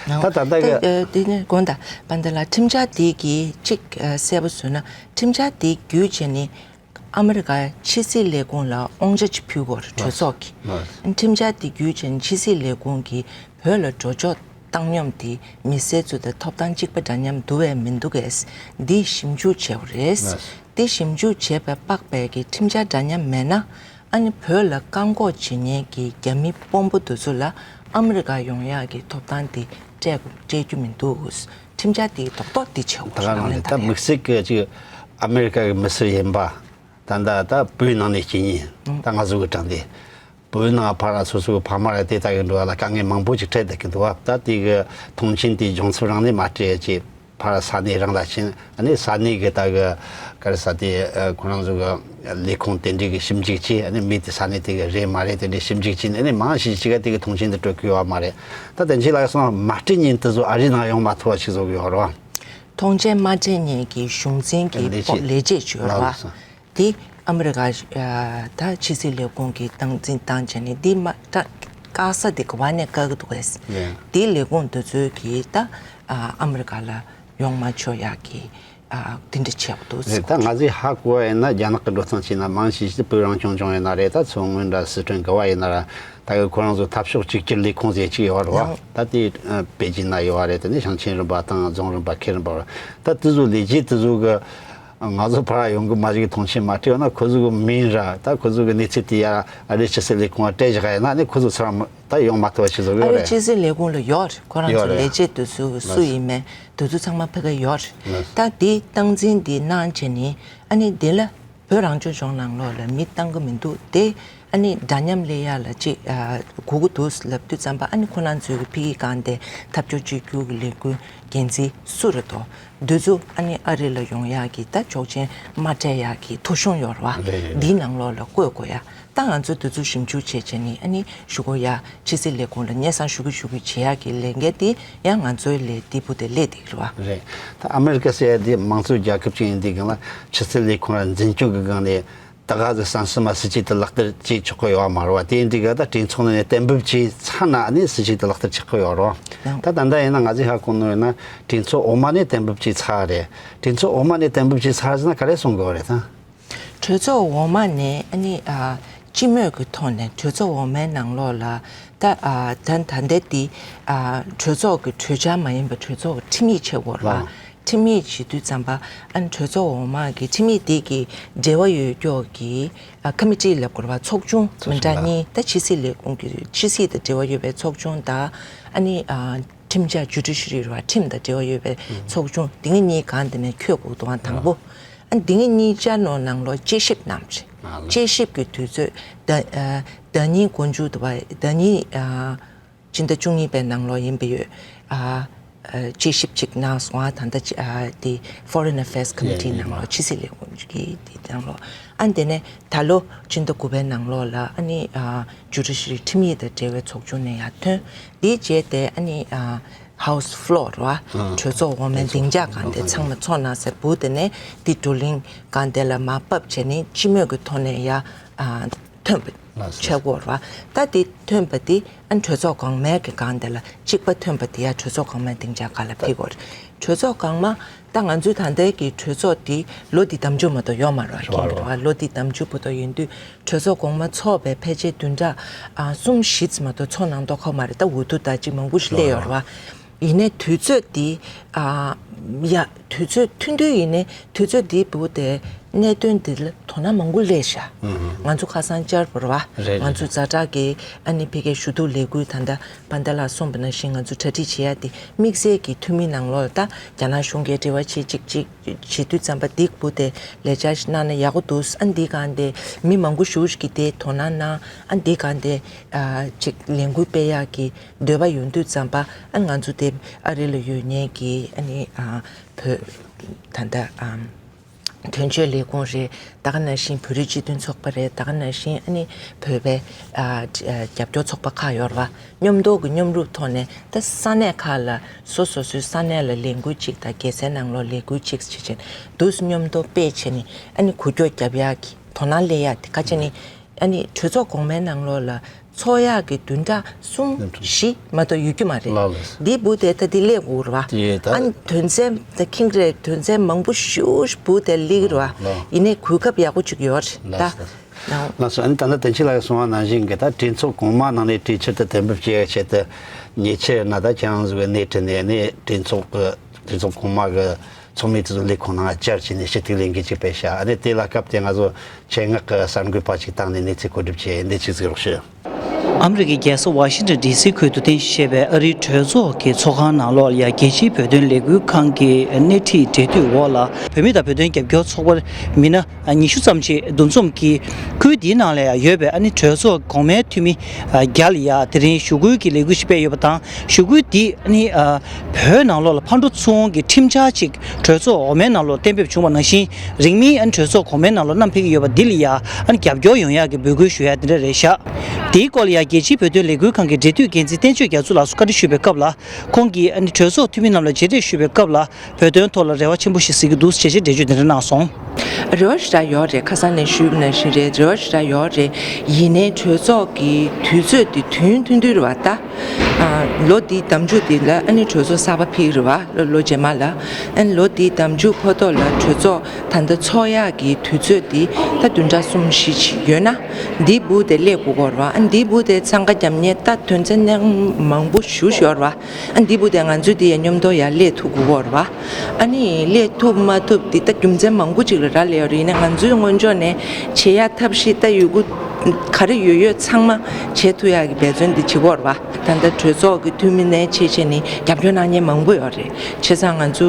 ད་ད་ལྟ་གི་ད་དེ་ནས་དགོངས་དག་པ་འདི་ལ་ཁྲིམས་འཆར་དེ་གི་གཅིག་གསལ་པོ་བཟོས་ན། ཁྲིམས་འཆར་དེ་བརྒྱུད་བྱས་ནས་ཨ་མི་རི་ཀའི་ཕྱི་སྲིད་ལས་ཁུངས་ལ་དབང་ཆ་ཅིག་ཕུལ་དགོས་རེད། གྲོས་ཚོགས་ཀྱིས། ཁྲིམས་འཆར་དེ་བརྒྱུད་བྱས་ནས་ཕྱི་སྲིད་ལས་ཁུངས་ཀྱིས་བོད་ལ་འགྲོ་ཕྱོགས་བཏང་སྙོམས་དེ་མི་སེར་ཚོ་དང་ཐོབ་ཐང་གཅིག་པ་འདྲ་མཉམ་འདུག་པས་མི་འདུག་གས་འདི་ཞིབ་འཇུག་བྱེད་དགོས་རེད། འདི་ཞིབ་འཇུག་བྱས་པའི་དཔག་པའི་གི་ཁྲིམས་འཆར་འདྲ་མཉམ་མེད་ན། ཨ་ནི་བོད་ལ་བཀག་འགོག་བྱེད་མཁན་གྱི་རྒྱ་མི་དཔོན་པོ་དེ་ཚོ་ལ་ཨ་མི་རི་ཀ་ཡོང་ཡག་གི་ཐོབ་ཐང་དེ་སྤྲད་སྤྲད་རྒྱུ་མི་འདུག་ཁྲིམས་འཆར་དེའི་རྡོག་རྡོག་དེ་བྱེད་དགོས་ད་ག་རང་ལ་ལན་ད་ད་ཡ། དམིགས་བསལ་གྱི་ཅིག་ཨ་མི་རི་ཀ་གི་མི་སེར་ཡིན་པ་ད་ལྟ་ད་བོད་ནང་ནས་སྐྱེས་ཉིན་ད་ང་ཚོ་གི་གྲངས་དེ་བོད་ནང་ཕར་སོ་སོའི་ཕ་མ་ར་དེ་ལྟ་གི་འགྲོ་བ་ལ་དཀའ་ངལ་མང་པོ་ཅིག་འཕྲད་བསྡད་ཀྱི་འདུག་བ། ད་དེ་གི་མཐོང་མཆན་དེ་སྦྱོང་ཚབ་རང་ནས་མ་སྤྲད་ཅིག་ཕར་ས་གནས་རང་ལ་ཕྱིན། ཨ་ནི་ས་གནས་ཀྱི་ད་གི་ག་རེ་ཟེར་དེ་ཁོ་རང་ཚོ་གི་ལས་ཁུངས་དེ་འདྲའི་གི་ཞིབ་འཇུག་བྱས། ཨ་ནི་མི་དེ་ས་གནས་དེ་གི་རེད་མ་རེད་དེ་འདྲའི་ཞིབ་འཇུག་བྱས་ནས་ཨ་ནི་མང་ཞིག་ཅིག་ག་དེ་གི་མཐོང་མཆན་དེ་སྤྲོད་ཀྱི་ཡོད་མ་རེད། ད་དེ་འཆི་ལ་སོང་མ་སྤྲད་ཉིན་དེ་ཚོ་ཨ་རི་ནང་ཡོང་མ་ཐུབ་པ་ཞིག་བཟོ་གི་ཡོད་རེད་བ། མཐོང་མཆན་མ་སྤྲད་ཉིན་གྱི་གཞུང་འཛིན་གྱི་ལས་བྱེད་ལས་བྱེད་ཅིག་ཡོད་རེད་བ། ལགས་སོ། དེ་ཨ་མི་རི་ཀ་ཨ་ད་ཕྱི་སྲིད་ལས་ཁུངས་ཀྱིས་སྟངས་འཛིན་བཏང་བྱས་ནས་འདི་མ་ད་བཀག་ས་དེ་ག་བ་ནས་བཀག་གི་འདུག་གས། ཡང་། དེའི་ལས་ཁུངས་དེ་ཚོའི་གིས་ད་ཨ་ཨ་མི་རི་ཀ་ལ་ཡོང་མ་ཆོག་ཡག་གི་ཨ་དེ་འདྲ་བྱས་པ་འདུག་ཟེར། རེད། ད་ང་ཚོས་ཧ་གོ་བ་ཡིན་ན་རྒྱ་ནག་གི་འགྲོ་སྟངས་བྱས་ན་མང་ཆེ་ཞིག་བོད་རང་སྐྱོང་ལྗོངས་ཡིན་ན་རེད། ད་མཚོ་སྔོན་འདྲ་སི་ཁྲོན་ག་བ་ཡིན་ན་ར་ད་གི་ཁོ་རང་ཚོ་འཐབ་ཕྱོགས་གཅིག་གྱུར་ལས་ཁུངས་ཟེར་གཅིག་ཡོད་རེད་བ། ཡང་། ད་དེ་ཨ་པེ་ཅིན་ན་ཡོད་བ་རེད། དེ་ནས་ཞིང་ཆེན་རིམ་པ་དང་རྫོང་རིམ་པ་ཁུལ་རིམ་པ་བ་ད་དེ་ཚོ་ལས་བྱེད་དེ་ཚོ་གི་ང་ཚོ་ཕར་ཡོང་གི་མ་རེད་མཐོང་མཆན་མ་སྤྲད་ན་ཁོ་ཚོ་གི་མིང་ར་ད་ཁོ་ཚོ་གི་གནས་ཚུལ་དེ་ཡ་ཨ་རིའི་ཕྱི་སྲིད་ལས་ཁུངས་ལ་སྤྲད་བཞག་ཡིན་ན་ནི་ཁོ་ཚོ་ཚུར་ད་ཡོང་མ་ཐུབ་པ་ཞིག་བཟོ་གི་ཨ་ཡོད་རིའི་རེད། ཕྱི་སྲིད་ལས་ཁུངས་ལ་ཡོད་རེད། ཁོ་རང་ཡོད་ཚོ་རེད། ལས་བྱེད་དེ་ཚོ་སུ་ཡིན་མིན་དེ་ཚོ་ཚང་མ་ཕ་གི་ཡོད་རེད། ད་དེ་སྟངས་འཛིན་དེ་གནང་བྱས་ནི་ཨ་ནི་དེ་ལ་བོད་རང་སྐྱོང་ལྗོངས་ནང་ལོགས་ལ་མི་བཏང་གི་མི་འདུག་དེ་ཨ་ནི་འདྲ་མཉམ་ལས་ཡ་ལ་ཅིག་ཨ་དགོས་ཀྱི་འདུག་ལབ་དུས་ཙམ་པ་ཨ་ནི་ཁོ་རང་ཚོའི་གི་ཕ་གི་སྒང་དེ་འཐབ་ཕྱོགས་གཅིག་གྱུར་གྱི་ལས་འགུལ་འགན་འཛིན་སུ་རེད་དོ། འདི་ཚོ་ཨ་ནི་ཨ་རི་ལ་ཡོང་ཡག་གི་ད་ཆོག་མཆན་མ་སྤྲད་ཡག་གི་ཐོ་གཞུང་ཡོད་རེད་བ། རེད་རེད། འདིའི་ནང་ལོགས་ལ་བཀོད་དགོས་ཡ། ད་ང་ཚོ་འདི་ཚོ་ཞིབ་འཇུག་བྱས་བྱས་ནི་ཨ་ནི་ཞུ་དགོས་ཡ། ཕྱི་སྲིད་ལས་ཁུངས་ལ་སྙན་སེང་ཞུ་གི་ཞུ་གི་བྱེད་ཡག་གི་ལས་འགན་དེ་ཡང་ང་ཚོའི་ལས་སྟེགས་བུ་དེ་སླེབས་བསྡད་ཀྱི་རེད་བ། རེད། ད་ཨ་མི་རི་ཀ་ཟེར་ཡ་དེ་དམངས་གཙོའི་རྒྱལ་ཁབ་ཅིག་ཡིན་དུས་སྒང་ལ་ཕྱི་སྲིད་ལས་ཁུངས་ལ་འཛིན་སྐྱོང་གི་སྒང་ནས། ད་ག་ཟེ་གསང་སྲིད་མ་སྲིད་ཅིག་ཏུ་ལག་བསྟར་བྱེད་ཆོག་གི་ཡོད་མ་རེད་བ། དེ་འདི་ག་ད་གྲོས་ཚོགས་ནས་གཏན་འབེབས་བྱས་ཚར་ན་ནི་སྲིད་ཇུས་དེ་ལག་བསྟར་བྱེད་ཀྱི་ཡོད་རེད་བ། ད་ད་ལྟ་ཡིན་ན་ང་ཚོས་ཧ་གོ་ནོ་ཡིན་ན་གྲོས་ཚོགས་འོག་མ་ནས་གཏན་འབེབས་བྱས་ཚར་རེད། གྲོས་ཚོགས་འོག་མ་ནས་གཏན་འབེབས་བྱས་ཚར་ཟེར་ན་ག་རེ་གསུང་དགོས་རེད་ད། གྲོས་ཚོགས་འོག་མ་ནས་ཨ་ནི་ཨ་སྤྱི་མོས་ཀྱི་ཐོག་ནས་གྲོས་ཚོགས་འོག་མའི་ནང་ལོགས་ལ་ད་ཨ་ད་ད་ལྟ་དེ་ཨ་གྲོས་ཚོགས་ཀྱི་གྲོས་འཆར་མ་ཡིན་པ་གྲོས་ཚོགས་ཀྱི་ཁྲིམས་ཡིག་ཆགས་ཡོད་རེད་བ། ཁྲིམས་ཡིག་བྱེད་དུས་ཙམ་པ་ཨ་ནི་གྲོས་ཚོགས་འོག་མ་གི་ཁྲིམས་ཡིག་དེ་གི་འབྲེལ་བ་ཡོད་ཀྱོག་གི་ཨ་ཁ་མི་ཊི་ལབ་དགོས་རེད་བ། ཚོགས་ཆུང་མི་འདྲ་གཉིས། ད་ཕྱི་སྲིད་ལས་ཁུངས་ཀྱི་ཕྱི་སྲིད་དང་འབྲེལ་བ་ཡོད་པའི་ཚོགས་ཆུང་དང་ཨ་ནི་ཨ་ཁྲིམས་འཆར་ཇུ་ཌི་ཤི་རི་རེད་བ། ཁྲིམས་དང་འབྲེལ་བ་ཡོད་པའི་ཚོགས་ཆུང་དེ་གཉིས་གང་དེ་ནས་འཁྱོལ་དགོས་འདུག་ཨ་དང་པོ། ཨ་ནི་དེ་གཉིས་བཅར་ནོ་ནང་ལོགས་དཔྱད་ཞིབ་གནང་རེད། དཔྱད་ཞིབ་ཀྱི་དུས་ཚོད་ཟླ་ཨ་ཟླ་ཉིན་འགོ་མཇུག་འདུག་བ། ཟླ་ཉིན་ཨ་སྤྱི་ཟླ་བཅུ་གཉིས་པའི་ནང་ལོགས་ཡིན་པ་ཡོད། ཨ་ དཔྱད་ཞིབ་ཅིག་གནང་སོང་ཨ། ད་ལྟ་ཅི་ཨ་དེ་Foreign Affairs Committee ནང་ལོགས་ཕྱི་སྲིད་ལས་ཁུངས་ཀྱི་དེ་ནང་ལོགས་ཨ། དེ་ནས་ད་ལོ་ཕྱི་ཟླ་དགུ་པའི་ནང་ལོགས་ལ་ཨ་ནི་ཨ་ཇུ་ཌི་ཤི་རི་ཁྲིམས་ཡིག་དང་འབྲེལ་བའི་ཚོགས་ཆུང་ནས་ཡར་ཐོན། དེའི་རྗེས་དེ་ཨ་ནི་ཨ་House Floor་ར་གྲོས་ཚོགས་འོག་མའི་སྡིངས་ཆ་སྒང་དེ་ཚང་མ་ཚོགས་གནང་སའི་སྦུག་དེ་ནས་དེ་བགྲོ་གླེང་སྒང་དེ་ལ་མར་ཕབ་བྱས་ནས་སྤྱི་མོས་ཀྱི་ཐོག་ནས་ཡར་ཨ་ཐོན་པ་ཆགས་ཀྱི་ཡོད་རེད་བ། ད་དེ་ཐོན་པ་དེ་ཨ་ནི་གྲོས་ཚོགས་གོང་མའི་གི་སྒང་དེ་ལ་གཅིག་པ་ཐོན་པ་དེ་ཡར་གྲོས་ཚོགས་གོང་མའི་སྡིངས་ཆ་སྒང་ལ་ཕེབས་ཀྱི་ཡོད་རེད། གྲོས་ཚོགས་གོང་མ་ད་ང་ཚོའི་ད་ལྟའི་གི་གྲོས་ཚོགས་དེ་ལོ་འདི་ཟླ་མཇུག་མ་གཏོགས་ཡོད་མ་རེད་བ། རེད་བ། ལོ་འདི་ཟླ་མཇུག་བར་དུ་ཡིན་དུས་གྲོས་ཚོགས་གོང་མ་ཚོགས་པའི་ཕལ་ཆེར་བདུན་ཕྲག་ཨ་གསུམ་བཞི་ཙམ་མ་གཏོགས་ཚོགས་གནང་མདོག་ཁ་པོ་མ་རེད། ད་འོས་བསྡུ་ད་ཅིག་མང་པོ་ཞིག་སླེབས་ཡོད་རེད་བ། ཡིན་ནའི་དུས་ཚོད་འདི་ཨ་ཡ་དུས་ཚོད་ཐུང་ཐུང་ཡིན་ནའི་དུས་ཚོད་འདིའི་སྦུག་དེ་གནད་དོན་འདི་ལ་དོ་སྣང་མང་པོ་སླེབས་ཤག་ང་ཚོ་ཁ་སང་བཅར་བ་རེད་བ། རེད། ང་ཚོ་ཛ་དྲག་གི་ཨ་ནི་ཕ་གིའི་ཞུ་གཏུག་ལས་འགུལ་ད་ལྟ་པཱ་ད་ལགས་གསུངས་པ་ནང་བཞིན་ང་ཚོ་གྲ་སྒྲིག་བྱེད་ཡ་དེ་དམིགས་བསལ་གྱི་འཐུས་མི་ནང་ལོགས་ལ་ད་རྒྱ་ནག་གཞུང་གིས་འབྲེལ་བ་བྱེད་ཅིག་ཅིག་བྱེད་དུས་ཙམ་པ་འདི་སྦུག་དེ་ལས་འཆར་ཞིག་གནང་ན་ཡག་པོ་འདུག་ཨ་འདི་སྒང་དེ་མི་མང་པོ་ཞེ་པོ་ཞིག་གིས་དེ་དོ་སྣང་གནང་། ཨ་འདི་སྒང་དེ་ཨ་ཅིག་ལས་འགུལ་སྤེལ་ཡག་གི་འདོད་པ་ཡོང་དུས་ཙམ་པ་ཨ་ང་ཚོ་དེ་ཨ་རི་ལ་ཡོད་མཁན་གྱི་ཨ་ནི་ཨ་བོད་ད་ལྟ་ཨ་དོན་གཅོད་ལས་ཁུངས་རེད། ད་ག་ནང་བཞིན་བོད་རིགས་སྤྱི་མཐུན་ཚོགས་པ་རེད། ད་ག་ནང་བཞིན་ཨ་ནི་བོད་པའི་ཨ་ཨ་རྒྱབ་སྐྱོར་ཚོགས་པ་ཁག་ཡོད་རེད་བ། མཉམ་དུ་གི་མཉམ་རུབ་ཐོག་ནས་ད་ས་གནས་ཁག་ལ་སོ་སོ་སོའི་ས་གནས་ལ་ལས་འགུལ་གཅིག་དང་རྒྱལ་སའི་ནང་ལོགས་ལས་འགུལ་གཅིག་བྱེད་བྱེད་འདུག་མཉམ་དུ་སྤེལ་བྱས་ནས་ཨ་ནི་འགུལ་སྐྱོད་རྒྱབ་ཡག་གི་དོ་སྣང་སླེབས་ཡག་དེ་ག་ཅིག་ནི་ཨ་ནི་གྲོས་ཚོགས་གོང་མའི་ནང་ལོགས་ལ་ཚོགས་ཡག་གི་བདུན་ཕྲག་གསུམ་བཞི་མ་གཏོགས་ཡོད་རྒྱུ་མ་རེད། ལགས་ལགས། འདིའི་སྦུག་དེ་ད་འདི་སླེབས་དགོས་རེད་བ། དེ་ད་ཨ་ནི་དོན་ཚན་ད་ཁིང་རེད། དོན་ཚན་མང་པོ་ཞེ་པོ་ཞིག་སྦུག་དེ་སླེབས་ཀྱི་རེད་བ། ལགས། ཡིན་ནའི་གོ་སྐབས་ཡག་པོ་ཅིག་ཡོད་རེད་ད། ལགས་སོ། ལགས་སོ། ཨ་ནི་ད་ལྟ་བསྟན་ཆོས་ལགས་ཀྱིས་གསུངས་པ་ནང་བཞིན་གྱི་ད་གྲོས་ཚོགས་གོང་མ་ནང་ནས་གྲོས་ཆོད་དེ་གཏན་འབེབས་བྱེད་ཡག་ཆེད་དུ་ཉེ་ཆར་ན་ད་ཁྱེད་རང་ཚོ་གི་སྣེ་ཁྲིད་ནས་ཨ་ནི་གྲོས་ཚོགས་ཀྱི་གྲོས་ཚོགས་གོང་མ་གི་ཚོགས་མི་དེ་ཚོ་ལས་ཁུངས་ནང་བཅར་བྱས་ནས་ཞུ་གཏུག་ལས་འགུལ་ཅིག་སྤེལ་ཤག་ཨ་ནི་དེ་ལ་སྐབས་དེ་ང་ཚོ་ཆེད་མངགས་ཀྱི་གསར་འགོད་པ་ཅིག་བཏང་ནས་གནས་ཚུལ་གོ་སྒྲིག་བྱས། འདི་ཅིག་གཟིགས་རོགས་ཞུ། ཨ་མི་རི་ཀའི་རྒྱལ་ས་ཝ་ཤིང་ཊོན་ཌི་སི་ཁུལ་དུ་རྟེན་གཞི་བྱས་པའི་ཨ་རིའི་གྲོས་ཚོགས་ཀྱི་ཚོགས་ཁང་ནང་ལོགས་ལ་ཡ་རྒྱལ་སྤྱིའི་བོད་དོན་ལས་འགུལ་ཁང་གི་སྣེ་ཁྲིད་འབྲེལ་མཐུད་འོག་ལ་བོད་མི་དང་བོད་དོན་རྒྱབ་སྐྱོར་ཚོགས་པ་མི་སྣ་ཉི་ཤུ་ཙམ་ཅིག་འདུ་འཛོམས་ཀྱིས་ཁུལ་འདིའི་ནང་ལ་ཡ་ཡོད་པའི་ཨ་ནི་གྲོས་ཚོགས་གོང་མའི་འཐུས་མི་བརྒྱ་ལ་ཡ་དེ་རིང་ཞུ་སྐུལ་གྱི་ལས་འགུལ་ཞིག་སྤེལ་ཡོད་པ་དང་། ཞུ་སྐུལ་འདི་ཨ་ནི་བོད་ནང་ལོགས་ལ་ཕར་འགྲོ་ཚུར་འོང་གི་ཁྲིམས་འཆར་ཅིག་གྲོས་ཚོགས་འོག་མའི་ནང་ལོགས་གཏན་འབེབས་བྱུང་བ་ནང་བཞིན། རིང་མིན་ཨ་ནི་གྲོས་ཚོགས་གོང་མའི་ནང་ལོགས་བསྣམས་ཕེབས་ཀྱི་ཡོད་པ་འདི་ལ་ཡ་ཨ་ནི་རྒྱབ་སྐྱོར་ཡོང་ཡག་གི་འབོད་སྐུལ་ཞུ་ཡག་འདི་འདྲ་རེད་ཤག་དེའི་སྐོར་ལ་ཡ་རྒྱལ་སྤྱིའི་བོད་དོན་ལས་འགུལ་ཁང་གི་འབྲེལ་མཐུད་འགན་འཛིན་བསྟན་ཆོས་རྒྱ་མཚོ་ལགས་སུ་བཀའ་འདྲི་ཞུས་པའི་སྐབས་ལ། ཁོང་གིས་ཨ་ནི་གྲོས་ཚོགས་འཐུས་མི་རྣམས་ལ་མཇལ་འཕྲད་ཞུས་པའི་སྐབས་ལ་བོད་དོན་ཐོག་ལ་རེ་བ་ཆེན་པོ་ཞིག་གཟིགས་ཀྱི་འདུག་ཅེས་འགྲེལ་བརྗོད་འདི་འདྲ་གནང་སོང་། རེ་བ་ཞེ་དྲག་ཡོད་རེད། ཁ་སང་ནས་ཞུས་པ་ནང་བཞིན་རེད། རེ་བ་ཞེ་དྲག་ཡོད་རེད། ཡིན་ནའི་གྲོས་ཚོགས་ཀྱི་དུས་ཚོད་འདི་དུས་ཡུན་ཐུང་ཐུང་རེད་བ་ད། ཨ་ལོ་འདིའི་ཟླ་མཇུག་འདི་ལ་ཨ་ནི་གྲོས་ཚོགས་གསར་པ་ཕེབས་རེད་བ། ལོ་ལོ་རྗེས་མ་ལ། ཨ་ནི་ལོ་འདིའི་ཟླ་མཇུག་ཕོ་ཐོག་ལ་གྲོས་ཚོགས་ད་ལྟ་ཚོགས་ཡག་གི་དུས་ཚོད་འདི་ད་བདུན་ཕྲག་གསུམ་བཞི་ཅིག་ཡོད་ན། འདིའི་སྦུག་དེ་སླེབས་དགོས་ཀྱི་རེད་བ། ཨ་ནི་འདིའི་སྦུག་དེ་འཚང་ཁ་རྒྱབ་མཁན་ད་དོན་ཚན་མང་པོ་ཞེ་པོ་ཡོད་རེད་བ། ཨ་ནི་འདིའི་སྦུག་དེ་ང་ཚོས་འདི་ཡ་མཉམ་དུ་ཡར་སླེབས་ཐུབ་དགོས་ཀྱི་རེད་བ། ཨ་ནི་སླེབས་ཐུབ་མ་ཐུབ་འདི་ད་རྒྱུ་མཚན་མང་པོ་ཅིག་ལ་རག་ལས་ཡོད་རེད། ཡིན་ནའི་ང་ཚོའི་སྔོན་ཕྱོགས་ནས་བྱེད་ཡག་ཐབས་ཤེས་ད་ཡོད་རྒུ་ག་རེ་ཡོད་ཡོད་ཚང་མ་བྱེད་ཐུབ་ཡག་གི་འབད་བརྩོན་འདི་བྱེད་དགོས་རེད་བ། ད་ལྟ་གྲོས་ཚོགས་ཀྱི་འཐུས་མི་ནས་བྱས་བྱས་ནས་རྒྱབ་སྐྱོར་གནང་མཁན་མང་པོ་ཡོད་རེད། བྱས་ཙང་ང་ཚོ་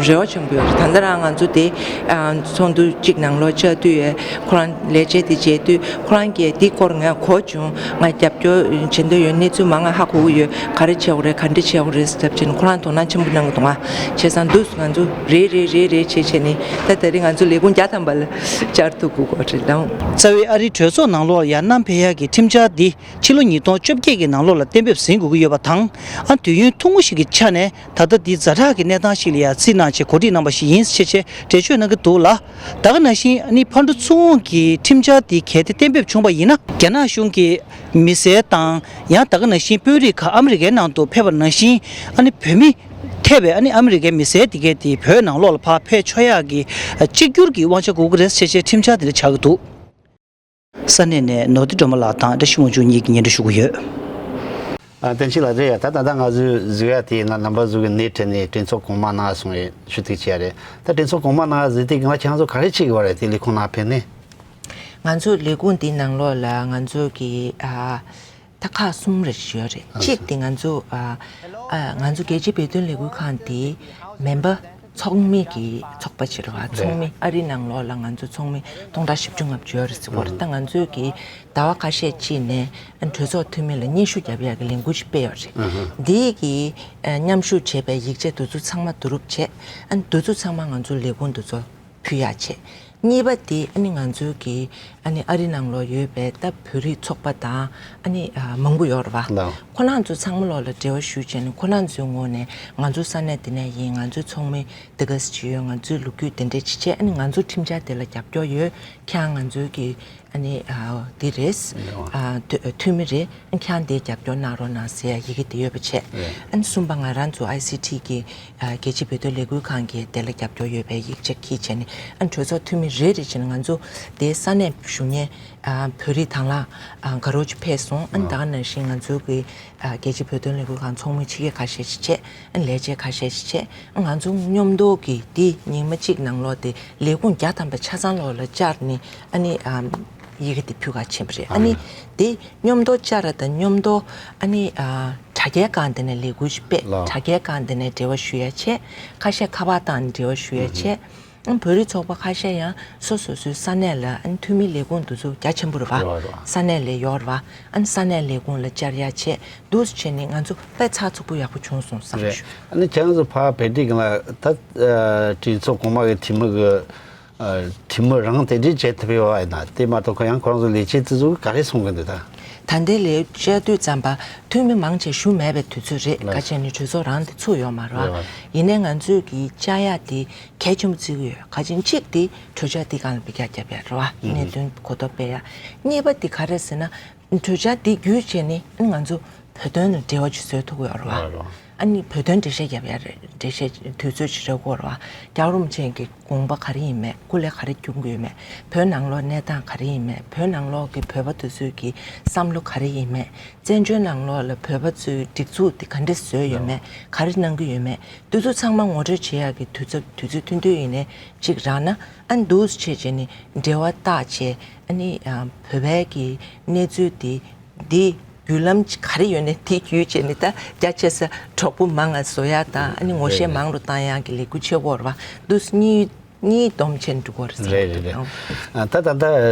རེ་བ་ཆེན་པོ་ཡོད་རེད། ད་ལྟ་རང་ང་ཚོ་དེ་ཨ་ཚོགས་འདུ་གཅིག་ནང་ལོགས་བཅར་དུས་ཡོད། ཁོ་རང་ལས་བྱེད་དེ་བྱས་དུས་ཁོ་རང་གིས་འདི་སྐོར་ངས་གོ་བྱུང་། ང་རྒྱབ་སྐྱོར་བྱེད་འདོད་ཡོད། གནས་ཚུལ་མང་ང་ཧ་གོ་གི་ཡོད། ག་རེ་བྱེད་དགོས་རེད། ག་འདྲ་བྱེད་དགོས་རེད་ཟེར་བྱས་ནས་ཁོ་རང་དོ་སྣང་ཆེན་པོ་གནང་གི་འདུག་ང་བྱས་ཙང་འདུག་ང་ཚོ་རེད་རེད་རེད་རེད་བྱས་བྱས་ནས་ད་དེ་རིང་ང་ཚོ་ལས་ཁུངས་བརྒྱ་ཐམ་པ་ལ་བཅར་ཐུབ་དགོས་ཀྱི་རེད་ལགས། རྩ་བའི་ཨ་རིའི་གྲོས་ཚོགས་ནང་ལོགས་ལ་ཡར་བསྣམས་ཕེབས་ཡག་གི་ཁྲིམས་འཆར་འདི་ཕྱི་ལོ་ཉིས་སྟོང་བཅོ་བརྒྱད་ཀྱི་ནང་ལོགས་ལ་གཏན་འབེབས་ཟིན་དགོས་ཀྱི་ཡོད་པ་དང་། ཨ་དུས་ཡུན་ཐུང་ངུ་ཞིག་གི་ཆ་ནས་ད་ལྟ་འདི་ཛ་དྲག་གི་གནས་སྟངས་ཤིག་ལ་ཡ་རྩིས་གནང་བྱས་གོ་སྒྲིག་གནང་བ་ཞིག་ཡིན་ཞེས་བྱས་འགྲེལ་བརྗོད་གནང་གི་འདུག་ལ། ད་ག་ནང་བཞིན་ཨ་ནི་ཕར་འགྲོ་ཚུར་འོང་གི་ཁྲིམས་འཆར་འདི་གལ་ཏེ་གཏན་འབེབས་བྱུང་བ་ཡིན་ན། རྒྱ་ནག་གཞུང་གིས་མི་སེར་དང་ཡང་ད་ག་ནང་བཞིན་དཔོན་རིགས་ཁག་ཨ་མི་རི་ཀའི་ནང་དུ་ཕེབས་པ་ནང་བཞིན་ཨ་ནི་བོད་མི་ཐེ་བའི་ཨ་ནི་ཨ་མི་རི་ཀའི་མི་སེར་དེ་གས་དེ་བོད་ནང་ལོགས་ལ་ཕར་ཕེབས་ཆོག་ཡག་གི་གཅིག་གྱུར་གྱི་དབང་ཆ་དགོས་ཀྱི་རེད་ཅེས་བྱས་ཁྲིམས་འཆར་དེ་འདྲ་ཆགས་ཀྱི་འདུག་ས་གནས་ནས་ནོར་བུ་སྒྲོལ་མ་ལགས་དང་བཀྲ་ཤིས་དབང་ཕྱུག་གཉིས་ཀྱིས་སྙན་སྒྲོན་ཞུ་གི་ཡོད། ཨ་བསྟན་ཆོས་ལགས་རེད་ཡ། ད་ད་ལྟ་ང་ཚོས་གཟིགས་ཡ་དེ་ཡིན་ན་རྣམ་པ་ཚོ་གི་སྣེ་ཁྲིད་ནས་གྲོས་ཚོགས་གོང་མ་ནང་སོང་བའི་ཞུ་གཏུག་བྱས་ཡ་རེད། ད་གྲོས་ཚོགས་གོང་མ་ནང་གཟིགས་དུས་སྒང་ལ་ཁྱེད་རང་ཚོ་ག་རེ་བྱེད་ཀྱི་ཡོད་རེད། དེ་ལས་ཁུངས་ནང་ཕེབས་ནས། ང་ཚོ་ལས་ཁུངས་འདི་ནང་ལོགས་ལ་ང་ཚོ་གི་ཨ་ད་ཁག་གསུམ་རེ་ཞིག་ཡོད་རེད། ཨ་གཅིག་དེ་ང་ཚོ་ཨ་ཨ་ང་ཚོ་རྒྱལ་སྤྱིའི་བོད་དོན་ལས་འགུལ་ཁང་དེའི་མེམ་བར་ ཚོགས་མི་གི་ཚོགས་པ་ཅིག་རེད་བ། ཚོགས་མི་ཨ་རིའི་ནང་ལོགས་ལ་ང་ཚོ་ཚོགས་མི་སྟོང་ཕྲག་བཞི་བཅུ་ལྔ་བཅུ་ཡོད་རེད་ཟེར་གོ་རེད། ད་ང་ཚོས་ཀྱི་ཟླ་བ་ཁ་ཤས་ཅིག་ནས་ཨ་གྲོས་ཚོགས་འཐུས་མི་ལ་སྙན་ཞུ་རྒྱབ་ཡག་གི་ལས་འགུལ་ཞིག་སྤེལ་ཡོད་རེད། འདིའི་གི་ཨ་མཉམ་ཞུགས་བྱས་པའི་ཡིག་ཆ་དེ་ཚོ་ཚང་མ་བསྡུ་རུབ་བྱས། ཨ་འདི་ཚོ་ཚང་མ་ང་ཚོ་ལས་ཁུངས་དེ་ཚོ་ཕུལ་ཡག་བྱས། གཉིས་པ་དེ་ཨ་ནི་ང་ཚོའི་གི་ཨ་ནི་ཨ་རི་ནང་ལོགས་ཡོད་པའི་ད་བོད་རིགས་ཚོགས་པ་དང་ཨ་ནི་ཨ་མང་པོ་ཡོད་རེད་བ། ལགས། ཁོ་རང་ཚོ་ཚང་མ་ལོགས་ལ་འབྲེལ་བ་ཞུས་བྱས་ནས་ཁོ་རང་ཚོའི་ངོས་ནས་ང་ཚོ་ས་གནས་འདི་ནས་ཡིན། ང་ཚོའི་ཚོགས་མི་འདི་ག་ཙམ་ཅིག་ཡོད། ང་ཚོའི་ལོ་རྒྱུས་དེ་འདྲས་ཅིག་བྱས། ཨ་ནི་ང་ཚོ་ཁྲིམས་འཆར་དེ་ལ་རྒྱབ་སྐྱོར་ཡོད། ཁྱེད་རང་ང་ཚོའི་གི་ཨ་ནི་ཨ་འདི་རེད། ཨ་འཐུས་འཐུས་མི་རེད། ཨ་ཁྱེད་རང་འདིར་རྒྱབ་སྐྱོར་གནང་རོགས་གནང་ཟེར་ཡ་ཡི་གེ་དེ་ཡོད་པ་བྱས། ཨ་ནི་གསུམ་པ་ང་རང་ཚོ་ཨའི་སི་ཊི་གི་ཨ་རྒྱལ་སྤྱིའི་བོད་དོན་ལས་འགུལ་ཁང་གི་དེ་ལ་རྒྱབ་སྐྱོར་ཡོད་པའི་ཡིག་ཆ་ཁྱེར་བྱས་ནས། ཨ་ནི་གྲོས་ཚོགས་འཐུས་མི་རེ་རེ་བྱས་ནས་ང་ཚོ་དེའི་ས་གནས་བཞུགས་མཁན་ཨ་བོད་རིགས་དང་བླངས་ཨ་དགའ་རབ་ཅིག་ཕེབས་སོང་། ཨ་ནི་ད་ག་ནང་བཞིན་ང་ཚོ་གི་ཨ་རྒྱལ་སྤྱིའི་བོད་དོན་ལས་འགུལ་ཁང་ཚོགས་མི་ཕྱི་རྒྱལ་ཁ་ཤས་ཤིག་བྱས། ཨ་ནི་ལས་བྱེད་ཁ་ཤས་ཤིག་བྱས། ཨ་ང་ཚོ་མཉམ་དུ་གི་དེ་ཉི་མ་གཅིག་ནང་ལོགས་དེ་ལས་ཁུངས་བརྒྱ་ཐམ་པ་ཆ་ཚང་ལོགས་ལ་བཅར་ནས་ཨ་ནི་ཨ་ཡི་གེ་དེ་ཕུལ་ག་ཕྱིན་པ་རེད། ཨ་ནི་དེ་མཉམ་དུ་བཅར་བ་དང་མཉམ་དུ་ཨ་ནི་ཨ་དྲ་རྒྱའི་སྒང་དེ་ནས་ལས་འགུལ་ཞིག་སྤེལ། ལགས། དྲ་རྒྱའི་སྒང་དེ་ནས་འབྲེལ་བ་ཞུ་ཡ་བྱས། ཁ་ཤས་ཁ་པར་བཏང་ནས་འབྲེལ་བ་ཞུ་ཡ་བྱས། ཨ་བོད་རིགས་ཚོགས་པ་ཁ་ཤས་ཡང་སོ་སོ་སོའི་ས་གནས་ལ་ཨ་ནི་འཐུས་མི་ལས་ཁུངས་དེ་ཚོ་རྒྱ་ཆེན་པོ་རེད་བ། རེད་བ། རེད་བ། ས་གནས་ལ་ཡོད་རེད་བ། ཨ་ནི་ས་གནས་ལས་ཁུངས་ལ་བཅར་ཡ་བྱས། འདུག་སེ་བྱས་ནས་ང་ཚོ་དཔེ་ཚགས་ཚུད་པོ་ཡག་པོ་བྱུང་སོང་བསམ་རེད། ཞུ། ཨ་ནི་ཁྱེད་རང་ཚོ་ཕར་བོད་རིགས་ལ་ད་ཨ་གྲོས་ཚོགས་གོང་མ་གི་འཐུས་མི་གི་ཨ་འཐུས་མི་རང་དེ་འདྲས་བྱེད་ཐུབ་ཡོད་པ་ཡིན་ན། དེ་མ་གཏོགས་ཁོ་ཡང་ཁོ་རང་ཚོ་ལས་བྱེད་དེ་ཚོ་ག་རེ་གསུང་གི་འདུག་ད། ད་ལྟའི་ལས་བྱེད་དུས་ཙམ་པ་འཐུས་མི་མང་ཆེ་བཞུགས་མེད་པའི་དུས་ཚོད་རེད། ལགས། ག་བྱས་ནས་གྲོས་ཚོགས་རང་དེ་ཚུགས་ཡོད་མ་རེད་བ། རེད་བ། ཡིན་ནའི་ང་ཚོས་ཀྱི་བཅར་ཡ་དེ་གལ་ཆེན་པོ་བརྩི་གི་ཡོད། ག་ཅིག་གཅིག་དེ་གྲོས་འཆར་དེ་སྒང་ལ་འབུལ་རྒྱག་བརྒྱབ་ཡ་རེད་བ། ཨུ་ཧུམ། གནད་དོན་གོ་རྟོགས་སྤེལ་ཡ། གཉིས་པ་དེ་ག་རེ་ཟེར་ན། གྲོས་འཆར་དེ་བརྒྱུད་བྱས་ནས་ང་ཚོ་བོད་དོན་ལ་འབྲེལ་བ་ཅིག་བཟོ་ཐུབ་ཀྱི་ཡོད་རེད་བ། ཡོད་རེད་བ། ཨ་ནི་བོད་དོན་འགྲེལ་བཤད་རྒྱབ་ཡ་རེད། འགྲེལ་བཤད་དུས་ཚོད་ཅིག་རག་དགོས་རེད་བ། རྒྱལ་བ་རིན་པོ་ཆེ་གི་དགོངས་པ་ག་རེ་ཡིན་མེད། སྐུ་ལས་ག་རེ་འཁྱོངས་ཀྱི་ཡོད་མེད། བོད་ནང་ལོགས་གནས་སྟངས་ག་རེ་ཡིན་མེད། བོད་ནང་ལོགས་ཀྱི་བོད་པ་དེ་ཚོའི་གི་བསམ་བློ་ག་རེ་ཡིན་མེད། བཙན་བྱོལ་ནང་ལོགས་ལ་བོད་པ་ཚོའི་སྒྲིག་འཛུགས་དེ་ག་འདྲས་བཟོས་ཡོད་མེད། ག་རེ་གནང་གི་ཡོད་མེད། དེ་ཚོ་ཚང་མ་ངོ་སྤྲོད་བྱེད་ཡག་གི་དུས་ཚོད་དུས་ཚོད་ཐུང་ཐུང་ཡིན་ནའི་ཅིག་རག་ན། ཨ་ནི་འདུག་སེ་བྱས་བྱས་ནས་འབྲེལ་བ་བཏགས་བྱས། ཨ་ནི་ཨ་བོད་པའི་གི་གནས་ཚུལ་དེ་འདི་བརྒྱུད་ལམ་ག་རེ་ཡོད་ནའི་དེ་བརྒྱུད་བྱས་ནས་ད་རྒྱ་ཆེ་ས་གྲོགས་པོ་མང་ང་བཟོ་ཡག་དང་། ཨ་ནི་ངོ་ཤེས་མང་རུ་བཏང་ཡག་གི་ལས་འགུལ་བྱེད་དགོས་རེད་བ། འདུག་སེ་གཉིས་གཉིས་སྡོམ་བྱས་འགྲོ་དགོས་རེད་བསམ་གྱི་འདུག་རེད་རེད་རེད། ཨང་། ཨ་ད་ད་ལྟ་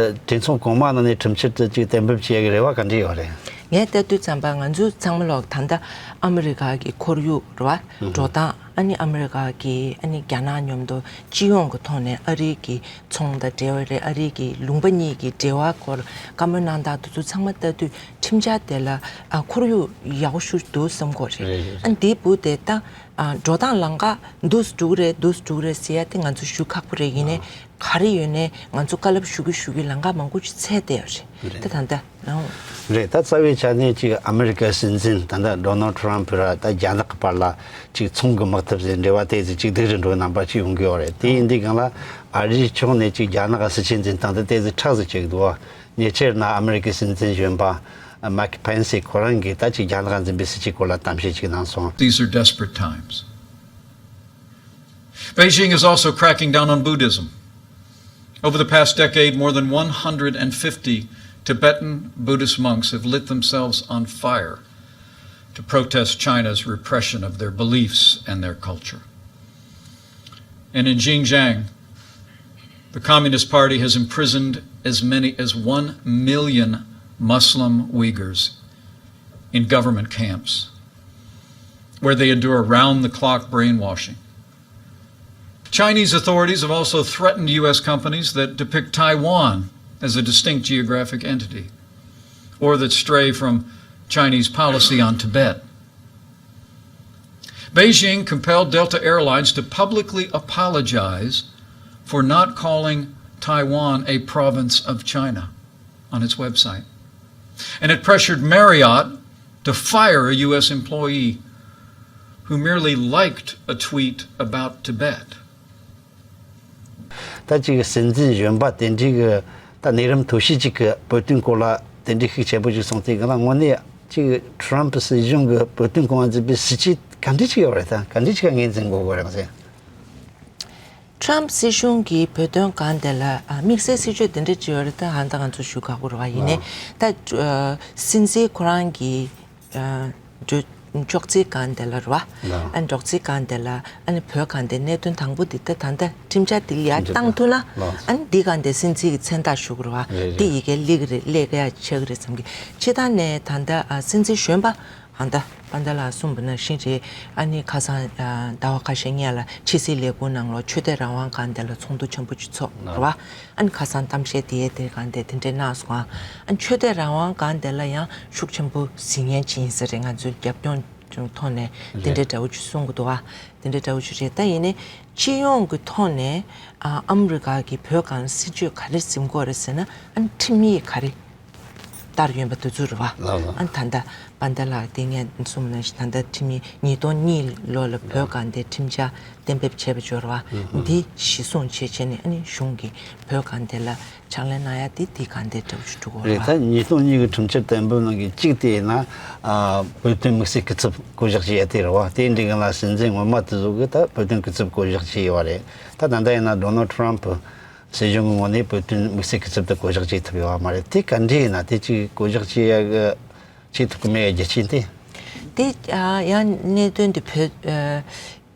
གྲོས་ཚོགས་གོང་མ་ནང་ནས་གྲོས་འཆར་དེ་ཅིག་གཏན་འབེབས་བྱེད་ཡག་གི་རེ་བ་ག་འདྲ་ཡོད་རེད། ངས་བལྟས་དུས་ཙམ་པ་ང་ཚོ་ཚང་མ་ལོག་ད་ལྟ་ཨ་མི་རི་ཀ་གི་ཁོར་ཡུག་རེད་བ། ཨུ་ཧུམ། འགྲོ་སྟངས། ཨ་ནི་ཨ་མི་རི་ཀ་གི་ཨ་ནི་རྒྱ་ནག་མཉམ་དུ་སྤྱི་ཡོངས་ཀྱི་ཐོག་ནས་ཨ་རི་གི་ཚོང་དང་འབྲེལ་བ་རེད། ཨ་རི་གི་ལུང་པ་གཉིས་ཀྱི་འབྲེལ་བ་སྐོར་བཀའ་མོལ་གནང་སྟངས་དེ་ཚོ་ཚང་མ་ལྟ་དུས་ཁྲིམས་འཆར་དེ་ལ་ཨ་ཁོར་ཡུག་ཡག་པོ་ཞིག་འདུག་བསམ་གྱི་ཡོད་རེད། རེད་རེད། ཨ་འདིའི་སྦུག་དེ་ད་ཨ་འགྲོ་སྟངས་ལམ་ཁ་འདུག་སེ་འགྲོ་གི་རེད། འདུག་སེ་འགྲོ་གི་རེད་ཟེར་ཡ་དེ་ང་ཚོ་ཞུ་ཁག་པོ་རེད། ཡིན་ནའི་ཨ་ག་རེ་ཡོད་ནའི་ང་ཚོ་བཀའ་སློབ་ཞུ་གི་ཞུ་གི་ལམ་ཁ་མང་པོ་ཅིག་འཚོལ་བསྡད་ཡོད་རེད། རེད། ད་ད་ལྟ། རེད། ད་རྩ་བའི་ཆ་ནས་ཅིག་ཨ་མི་རི་ཀའི་སྲིད་འཛིན་ད་ལྟ་ཌོ་ནལ་ཌི་ཊརམ་ཕུ་ར་ད་རྒྱ་ནག་གི་བར་ལ་ཅིག་ཚོང་གི་དམག་འཐབ་ཟེར་འབྲེལ་བ་ཏོག་ཙམ་ཅིག་སྡུག་རུ་འགྲོ་རྣམ་པ་ཅིག་ཡོང་གི་ཡོད་རེད། དེ་ཡིན་དུས་སྒང་ལ་ཨ་རིའི་ཕྱོགས་ནས་ཅིག་རྒྱ་ནག་གི་སྲིད་བྱུས་འཛིན་སྟངས་དེ་ཏོག་ཙམ་ཁྲག་ཟིག་ཅིག་འདུག་ཉེ་ཆར་ན་ཨ་མི་རི་ཀའི་སྲིད་འཛིན་གཞོན་པ་མའིག་པེན་སི་ཁོ་རང་གིས་ད་ཅིག་རྒྱ་ནག་འཛིན་པའི་སྲིད་བྱུས་སྐོར་ལ་གཏམ་བཤད་ཅིག་གནང་སོང་། These are desperate times. Beijing is also cracking down on Buddhism. Over the past decade, more than one hundred fifty Tibetan Buddhist monks have lit themselves on fire to protest China's repression of their beliefs and their culture. And in Xinjiang, the Communist Party has imprisoned as many as one million Muslim Uyghurs in government camps, where they endure round the clock brainwashing. Chinese authorities have also threatened U S companies that depict Taiwan as a distinct geographic entity or that stray from Chinese policy on Tibet. Beijing compelled Delta Airlines to publicly apologize for not calling Taiwan a province of China on its website. And it pressured Marriott to fire a U S employee who merely liked a tweet about Tibet. ད་ཅིག་སྲིད་འཛིན་གཞོན་པ་དེ་འདྲའི་གི་ད་གནས་རིམ་མཐོ་ཤོས་ཅིག་གི་བོད་དོན་སྐོར་ལ་དེ་འདྲའི་ཤུགས་ཆེན་པོ་ཅིག་གསུངས་ཏེ། གང་ལ་དངོས་གནས་ཅིག་ཊརམ་ཕུ་སྲིད་གཞུང་གི་བོད་དོན་གོང་འཛིན་པའི་སྲིད་བྱུས་ག་འདྲ་ཅིག་ཡོད་རེད། ད་ག་འདྲ་ཅིག་ངོས་འཛིན་དགོས་དགོས་རེད་ཟེར། ཊརམ་སྲིད་གཞུང་གིས་བོད་དོན་སྒང་དེ་ལ་ཨ་དམིགས་བསལ་སྲིད་བྱུས་དེ་འདྲ་ཅིག་ཡོད་རེད། ད་ཧ་ད་ང་ཚོ་ཞུ་ཁག་པོ་རེད་བ། ཡིན་ནའི་ད་ཨ་སྲིད་འཛིན་ཁོ་རང་གིས་ཨ་གྲོས་ ཅོག་ཙེ་སྒང་དེ་ལ་རེད་བ། ལགས། ཨ་ནི་ཅོག་ཙེ་སྒང་དེ་ལ་ཨ་ནི་བོད་སྒང་དེ་གནད་དོན་དང་པོ་འདི་ད་ད་ལྟ་ཁྲིམས་འཆར་འདི་ལ་ཡར་ཁྲིམས་འཆར་བཏང་ཐུབ་ན། ལགས། ཨ་ནི་འདི་སྒང་དེ་སྲིད་འཛིན་གྱི་མཚན་རྟགས་ཞུ་དགོས་རེད་བ། རེད་འདི་རེད། ཡི་གེ་སླེབས་ཀྱི་རེད། སླེབས་ཀྱི་ཡ་ཆགས་ཀྱི་རེད་བསམ་གི། ཕྱི་ཟླ་ནས་ད་ལྟ་ཨ་སྲིད་འཛིན་གཞོན་པ་ཨ་ད་པཱ་ད་ལགས་གསུངས་པ་ནང་བཞིན་རེད། ཨ་ནི་ཁ་སང་ཨ་ཟླ་བ་ཁ་ཤས་སྔོན་ལ་ཕྱི་སྲིད་ལས་ཁུངས་ནང་ལོགས་ཆོས་དད་རང་དབང་སྒང་དེ་ལ་ཚོགས་འདུ་ཆེན་པོ་ཅིག་ཚོགས་རེད་བ། ཨ་ནི་ཁ་སང་གཏམ་བཤད་དེའི་དེ་སྒང་དེ་དེ་འདྲའི་གནང་སོང་ཨ། ཨ་ནི་ཆོས་དད་རང་དབང་སྒང་དེ་ལ་ཡང་ཤུགས་ཆེན་པོ་གཟིགས་མཁན་ཅིག་ཡིན་ས་རེད། ང་ཚོའི་རྒྱབ་ལྗོངས་ཀྱི་ཐོག་ནས་དེ་འདྲའི་འདྲ་བོ་ཅིག་གསུང་གི་འདུག་ཨ། དེ་འདྲའི་འདྲ་བོ་ཅིག་རེད། ད་ཡིན་ནའི་སྤྱི་ཡོངས་ཀྱི་ཐོག་ནས་ཨ་ཨ་མི་རི་ཀ་གི་བོད་སྒང་སྲིད་བྱུས་ག་རེ་འཛིན་དགོས་རེད་ཟེར་ན། ཨ་ནི་ཁྲིམས་ཡིག་ག་རེ་ལྟར་ཡོད་པ་དེ་ཚོ་རེད་བ། ལགས་ལགས། ཨ་ནི་ད་ལྟ་པཱ་ད་ལགས་དེ་ངས་གསུངས་ནང་བཞིན་ད་ལྟ་ཁྲིམས་ཡིག་ཉིས་སྟོང་གཉིས་ལོ་ལ་བོད་སྒང་དེ་ཁྲིམས་འཆར་གཏན་འབེབས་བྱས་པ་འབྱོར་བ་འདི་གཞི་བཟུང་བྱས་བྱས་ནས། ཨ་ནི་གཞུང་གིས་བོད་སྒང་དེ་ལ་ཕྱག་ལས་གནང་ཡ་དེ་དེ་སྒང་དེ་འདྲ་བོ་ཞིག་འགྲོ་གི་རེད། རེད། ད་ཉིས་སྟོང་གཉིས་ཀྱི་ཁྲིམས་འཆར་གཏན་འབེབས་ནང་གི་གཅིག་དེ་ཡིན་ན། ཨ་བོད་དོན་དམིགས་བསལ་སྐུ་ཚབ་བསྐོ་གཞག་བྱས་ཡ་དེ་རེད་བ། དེ་འདྲའི་སྒང་ལ་སྲིད་འཛིན་སྔོན་མ་དེ་ཚོ་གིས་ད་བོད་དོན་སྐུ་ཚབ་བསྐོ་གཞག་བྱས་ཡོད་པ་རེད། ད་ད་ལྟ་ཡིན་ན་ཌོ་ནལ་ཊམ་སྲིད་གཞུང་གི་ངོས་ནས་བོད་དོན་དམིགས་བསལ་སྐུ་ཚབ་དེ་བསྐོ་གཞག་བྱེད་ཐུབ་ཡོད་པ་མ་རེད། དེ་ག་འདྲ་ཡིན་ན། དེ་གཅིག་བསྐོ་གཞག་བྱེད་ཡ་གི་བྱེད་ཐུབ་ཀྱི་མེད་པའི་རྒྱུ་རྐྱེན་དེ། དེ་ཨ་ཡང་གནད་དོན་དེ་བོད་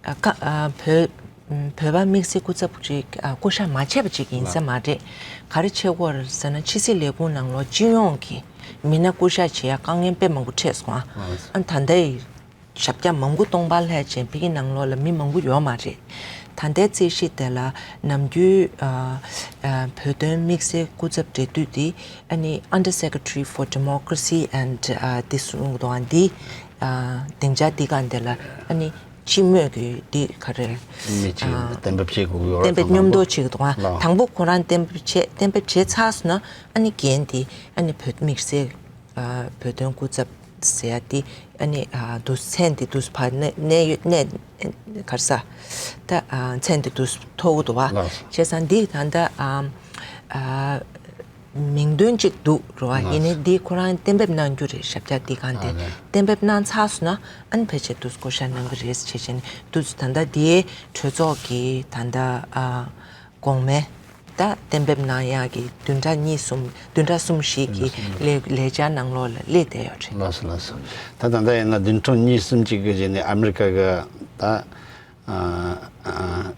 ཨ་ཀ་ཨ་བོད་ཨམ་བོད་པ་དམིགས་བསལ་སྐུ་ཚབ་ཅིག་ཨ་བསྐོ་གཞག་མ་བྱས་པ་ཅིག་ཡིན་ས་མ་རེད། ག་རེ་བྱེད་དགོས་རེད་ཟེར་ན། ཕྱི་སྲིད་ལས་ཁུངས་ནང་ལོགས་སྤྱི་ཡོངས་ཀྱི་མི་སྣ་བསྐོ་གཞག་བྱེད་ཡ་དཀའ་ངལ་དཔེ་མང་པོ་འཕྲད་སོང་ཨ། ཨ་ད་ལྟའི་ཞབས་བཀྱག་མང་པོ་སྟོང་པ་ལྷག་ཅིང་། ཕ་གི་ནང་ལོགས་ལ་མི་མང་པོ་ཡོད་མ་རེད། ད་ལྟའི་རྩིས་གཞི་དེ་ལ་ནམ་རྒྱུན་ཨ་ཨ་བོད་དོན་དམིགས་བསལ་སྐུ་ཚབ་འབྲེལ་མཐུད་དེ་ཨ་ནི་Under Secretary for Democracy and ཨ་དེ་གསུང་གི་འདུག་ཨ། འདི་ཨ་སྡིངས་ཆ་འདི་སྒང་དེ་ལ་ཨ་ནི་སྤྱི་མོས་ཀྱི་འདི་ག་རེ་མི་གཅིག་ཨ་གཏན་འབེབས་བྱེད་དགོས་ཀྱི་ཡོད་རེད། གཏན་འབེབས་མཉམ་དུ་བྱེད་ཀྱི་འདུག་ཨ། ལགས། དང་པོ་ཁོ་རང་གཏན་འབེབས་བྱས། གཏན་འབེབས་བྱས་ཚར་སོང་ན་ཨ་ནི་འགན་དེ་ཨ་ནི་བོད་དམིགས་བསལ་ཨ་བོད་དོན་སྐུ་ཚབ་ཟེར་ཡ་དེ་ཨ་ནི་ཨ་འདུག་མཚན་དེ་འདུག་ཕར་གནས་གནས་ཡོད་གནས་ག་རེ་ཟ། ད་ཨ་མཚན་དེ་འདུག་ཐོགས་ཀྱི་འདུག་བ། ལགས་སོ། བྱས་ཙང་འདི་ད་ལྟ་ཨ་ཨ་མིང་འདོན་གཅིག་འདུག་རེད་བ། ལགས་སོ། ཡིན་ནའི་འདི་ཁོ་རང་གཏན་འབེབས་གནང་རྒྱུ་རེད། ཞབས་བཀྱག་འདི་སྒང་དེ། ཨ་ལས། གཏན་འབེབས་གནང་ཚར་སོང་ན་ཨ་ནི་ཕལ་ཆེར་འདུག་བསྐོ་གཞག་གནང་གི་རེད་བྱས་བྱས་ནས་འདུག་ད་ལྟ་འདིའི་གྲོས་ཚོགས་ཀྱི་ད་ལྟ་ཨ་གོང་མའི་ད་གཏན་འབེབས་གནང་ཡག་གི་བདུན་ཕྲག་གཉིས་གསུམ། བདུན་ཕྲག་གསུམ་བཞི་གི་ལས་ལས་འཆར་ནང་ལོགས་ལ་སླེབས་བསྡད་ཡོད་རེད། ལགས་སོ། ལགས་སོ། ད་ད་ལྟ་ཡིན་ན་བདུན་ཕྲག་གཉིས་གསུམ་གཅིག་གི་རྗེས་ནས་ཨ་མི་རི་ཀ་གི་ད་ཨ་ཨ་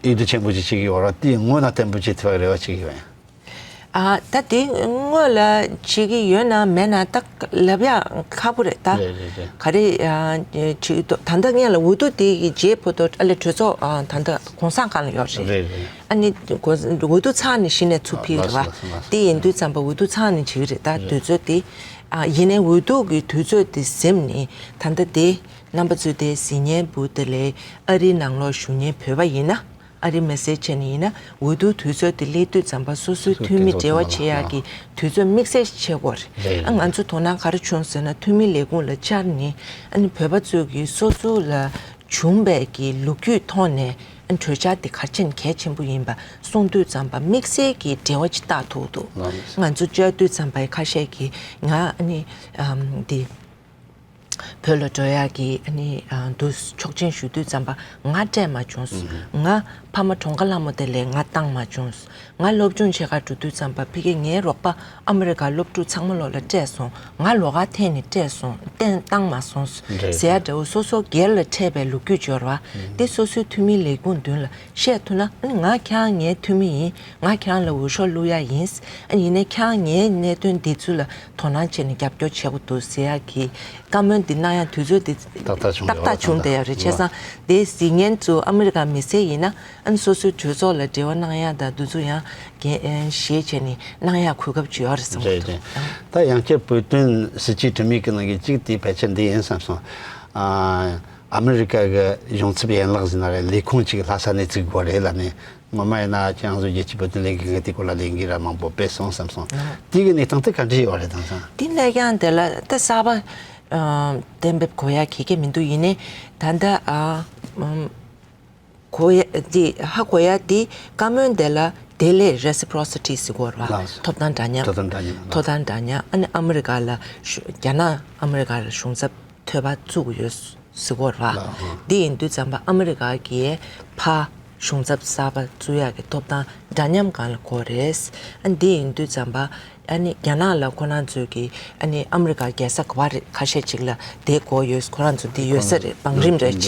འོས་བསྡུ་ཆེན་པོ་ཅིག་བྱེད་ཀྱི་ཡོད་རེད། དེ་སྔོན་ལ་གཏན་འབེབས་བྱེད་ཐུབ་པའི་རེ་བ་བྱེད་ཀྱི་ཡོད། ཨ་ད་དེ་སྔོན་ལ་བྱེད་ཀྱི་ཡོད་ན་མེད་ན་ད་ལབ་ཡག་ཁག་པོ་རེད་ད། རེད་རེད་རེད། ག་རེ་ཨ་བྱེད་ཀྱི་འདུག་ད་ལྟ་སྔོན་ལ་འོས་བསྡུ་དེ་གི་རྗེས་ཕོ་ཏོ་ཨ་ལས་གྲོས་ཚོགས་ཨ་ད་ལྟ་གུང་སེང་སྒང་ལ་ཡོད་རེད། རེད་རེད། ཨ་ནི་གོ་འོས་བསྡུ་ཚར་ནས་གཞི་ནས་ཚུར་ཕུལ་རེད་བ། ལགས་སོ། ལགས་སོ། དེ་ཡིན་དུས་ཙམ་པ་འོས་བསྡུ་ཚར་ནས་བྱེད་ཀྱི་རེད་ད། རེད། དུས་ཚོད་དེ་ཨ་ཡིན་ནའི་འོས་བསྡུ་གི་དུས་ཚོད་དེ་ཟིན་ནས་ད་ལྟ་དེ་རྣམ་པ་ཚོས་དེ་གཟིགས་མཁན་བུ་དེ་ལས་ཨ་རིའི་ནང་ལོགས་བཞུགས་མཁན་བོད་པ་ཡིན་ན། ཨ་རིའི་མི་སེར་བྱས་ནས་ཡིན་ན་འོས་བསྡུ་དུས་ཚོད་དེ་སླེབས་དུས་ཙམ་པ་སོ་སོའི་འཐུས་མི་འབྲེལ་བ་བྱེད་ཡག་གི་དུས་ཚོད་དམིགས་བསལ་ཞིག་ཕྱེ་དགོས་རེད། རེད། ཨ་ང་ཚོ་དོ་སྣང་ག་རེ་བྱུང་ཟེར་ན། འཐུས་མི་ལས་ཁུངས་ལ་བཅར་ནས་ཨ་ནི་བོད་པ་ཚོས་ཀྱི་སོ་སོ་ལ་བྱུང་བའི་གི་ལོ་རྒྱུས་ཐོག་ནས་ཨ་ནི་གྲོས་འཆར་དེ་ག་རེ་བྱས་ནས་གལ་ཆེན་པོ་ཡིན་པ་གསུངས་དུས་ཙམ་པ་དམིགས་བསལ་གྱི་འབྲེལ་བ་ཅིག་བཏགས་ཐུབ་འདུག་ང་ཚོ་བཅར་དུས་ཙམ་པ་ཁ་ཤས་ཀྱིས་ང་ཨ་ནི་ཨམ་འདི། བོད་ལ་འགྲོ་ཡག་གི་ཨ་ནི་ཨ་འདུག་ཆོག་མཆན་ཞུ་དུས་ཙམ་པ་ང་སྤྲད་མ་བྱུང་། ང་ཕ་མ་གྲོངས་ཁ་ལྷ་མོ་དེ་ལས་ང་བཏང་མ་བྱུང་། ང་སློབ་སྦྱོང་བྱེད་གར་འགྲོ་དུས་ཙམ་པ་ཕ་གི་ངའི་རོགས་པ་ཨ་མི་རི་ཀ་སློབ་ཕྲུག་ཚང་མ་ལོག་ལ་སྤྲད་སོང་། ང་ལོགས་ཀ་འཐེན་ནས་སྤྲད་སོང་། བཏང་མ་སོང་ཟེར་ཡ་འདྲ་བོ་སོ་སོ་སྒེར་ལ་འཕྲད་པའི་ལོ་རྒྱུས་འབྱོར་བ་དེ་སོ་སོའི་འཐུས་མི་ལས་ཁུངས་མདུན་ལ་བཤད་ཐུབ་ན། ཨ་ནི་ང་ཁྱེད་རང་ངའི་འཐུས་མི་ཡིན། ང་ཁྱེད་རང་ལ་འོས་ཤོག་བླུག་ཡག་ཡིན། ཨ་ནི་ཡིན་ནའི་ཁྱེད་རང་ངའི་གནད་དོན་འདི་ཚོ་ལ་དོ་སྣང་བྱས་ནས་རྒྱབ་སྐྱོར་བྱེད་དགོས་འདུག་ཟེར་ཡག་གི་བཀའ་མོལ་འདི་གནང་ཡག་དུས་ཚོད་འདི་ཏག་ཏག་བྱུང་ཏག་ཏག་བྱུང་བསྡད་ཡོད་རེད། བྱས་ཙང་དེ་གཟིགས་མཁན་ཚོ་ཨ་མི་རི་ཀ་མི་སེར་ཡིན་ན་ཨ་ནི་སོ་སོའི་གྲོས་ཚོགས་ལ་འབྲེལ་བ་གནང་ཡག་དང་འདི་ཚོ་ཡང་འགན་བཞེས་བྱས་ནས་གནང་ཡག་གོ་སྐབས་ཅིག་ཡོད་རེད་བསམ་གྱི་རེད་འདུག་རེད། ད་ཡང་བསྐྱར་བོད་དོན་སྲིད་བྱུས་དྲི་མེད་ཀྱི་ནང་གི་གཅིག་དེ་ཕལ་ཆེར་འདི་ཡིན་བསམ་སོང་། ཨ་ཨ་མི་རི་ཀ་གི་གཞུང་ཚབ་ཡན་ལག་ཟེར་ན་རེད། ལས་ཁུངས་གཅིག་ལྷ་ས་ནས་བཙུགས་དགོས་རེད་ལབ་ནས། ངོ་མ་ཡིན་ན་ཁྱེད་རང་ཚོ་རྒྱལ་སྤྱིའི་བོད་དོན་ལས་འགུལ་ཁང་དེ་སྐོར་ལ་ལས་འགུལ་ར་མང་པོ་སྤེལ་སོང་བསམ་སོང་། ཨ། དེ་གི་གནས་སྟངས་དེ་ག་འདྲ་ཡོད་རེད་དེང་སང་། དེ་གནས་སྟངས་དེ་ལ་ད་གསར་པ་ཨ་གཏན་འབེབས་དགོས་ཡ་གལ་གལ་མི་འདུག་ཡིན་ནའི་ད་ལྟ་ཨ་ཨམ་གོ་ཡ་དེ་ཧ་གོ་ཡ་དེ་བཀའ་མོལ་དེ་ལ་དེ་ལས་reciprocity་ཟེར་དགོས་རེད་བ། ལགས་སོ། ཐོབ་ཐང་འདྲ་མཉམ། ཐོབ་ཐང་འདྲ་མཉམ། ཐོབ་ཐང་འདྲ་མཉམ། ཨ་ནི་ཨ་མི་རི་ཀ་ལ་གཞུ་རྒྱ་ནག་ཨ་མི་རི་ཀ་ལ་གཞུང་ཚབ་ཐོབ་པ་བཙུགས་ཡོད། ཟེར་གོ་ར། ལགས། འདི་ཡིན་དུས་ཙམ་པ་ཨ་མི་རི་ཀ་གི་ཕ་ གཞུང་ཚབ་གསར་པ་བཙུགས་ཡག་གི་ཐོབ་ཐང་འདྲ་མཉམ་སྒང་ལ་དགོས་རེད། ཨ་འདི་ཡིན་དུས་ཙམ་པ་ཨ་ནི་རྒྱ་ནག་ལ་ཁོ་རང་ཚོས་ཀྱི་ཨ་ནི་ཨ་མི་རི་ཀ་རྒྱལ་ས་ག་པར་རེད། ཁ་ཤས་ཅིག་ལ་དེ་དགོས་ཡོད། ཁོ་རང་ཚོ་འདི་ཡོད་ས་རེད། བང་རིམ་རེད།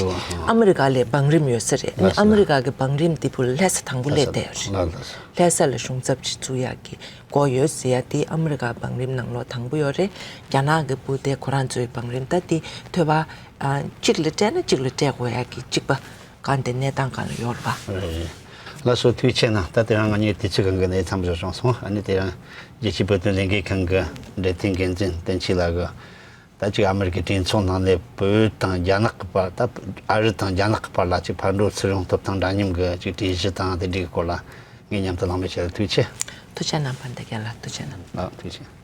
ཨ་མི་རི་ཀ་ལས་བང་རིམ་ཡོད་ས་རེད། ཨ་ནི་ཨ་མི་རི་ཀ་གི་བང་རིམ་འདི་ཕུ་ལ་ལྷ་ས་དང་པོ་སླེབས་བསྡད་ཡོད་རེད། ལྷ་ས་ལ་གཞུང་ཚབ་ཅིག་བཙུགས་ཡག་གི་དགོས་ཡོད་ཟེར་ཡ་དེ་ཨ་མི་རི་ཀ་བང་རིམ་ནང་ལོགས་དང་པོ་ཡོད་རེད། རྒྱ་ནག་གི་ཕུ་དེ་ཁོ་རང་ཚོའི་བང་རིམ་ད་དེ་ཐོས་པ་ཨ་གཅིག་ལ་སྤྲད་ན་གཅིག་ལ་སྤྲད་དགོས་ཡག་གི་གཅིག་པ། གང་དེ་གནས་སྟངས་གང་ལ་ཡོད་རེད་པ། རེད། ལགས་སོ། ཐུགས་རྗེ་ཆེ་གནང་། ད་དེ་རིང་ང་གཉིས་དུས་ཚོད་གང་གི་གནས་ཚང་མ་བཟོ་བྱུང་སོང་། ཨ་ནི་དེ་རིང་རྒྱལ་སྤྱིའི་བོད་དོན་ལས་འགུལ་ཁང་གི་འབྲེལ་མཐུད་འགན་འཛིན་བསྟན་ཆོས་ལགས་ཀྱིས་ད་ཅིག་ཨ་མི་རི་ཀའི་གྲོས་ཚོགས་ནང་ནས་བོད་དང་རྒྱ་ནག་གི་བར། ད་ཨ་རི་དང་རྒྱ་ནག་གི་བར་ལ་ཅིག་ཕར་འགྲོ་ཚུར་འོང་ཐོབ་ཐང་འདྲ་མཉམ་གྱི་ཅིག་གྲོས་གཞི་དང་དེ་འདྲའི་སྐོར་ལ་ངས་མཉམ་དུ་གླེང་མོལ་བྱས། ཐུགས་རྗེ་ཆེ། ཐུགས་རྗེ་གནང་། པ་འདི་རྒན་ལགས་ཐུགས་རྗེ་གནང་། ཨ། ཐུགས་རྗེ་ཆེ།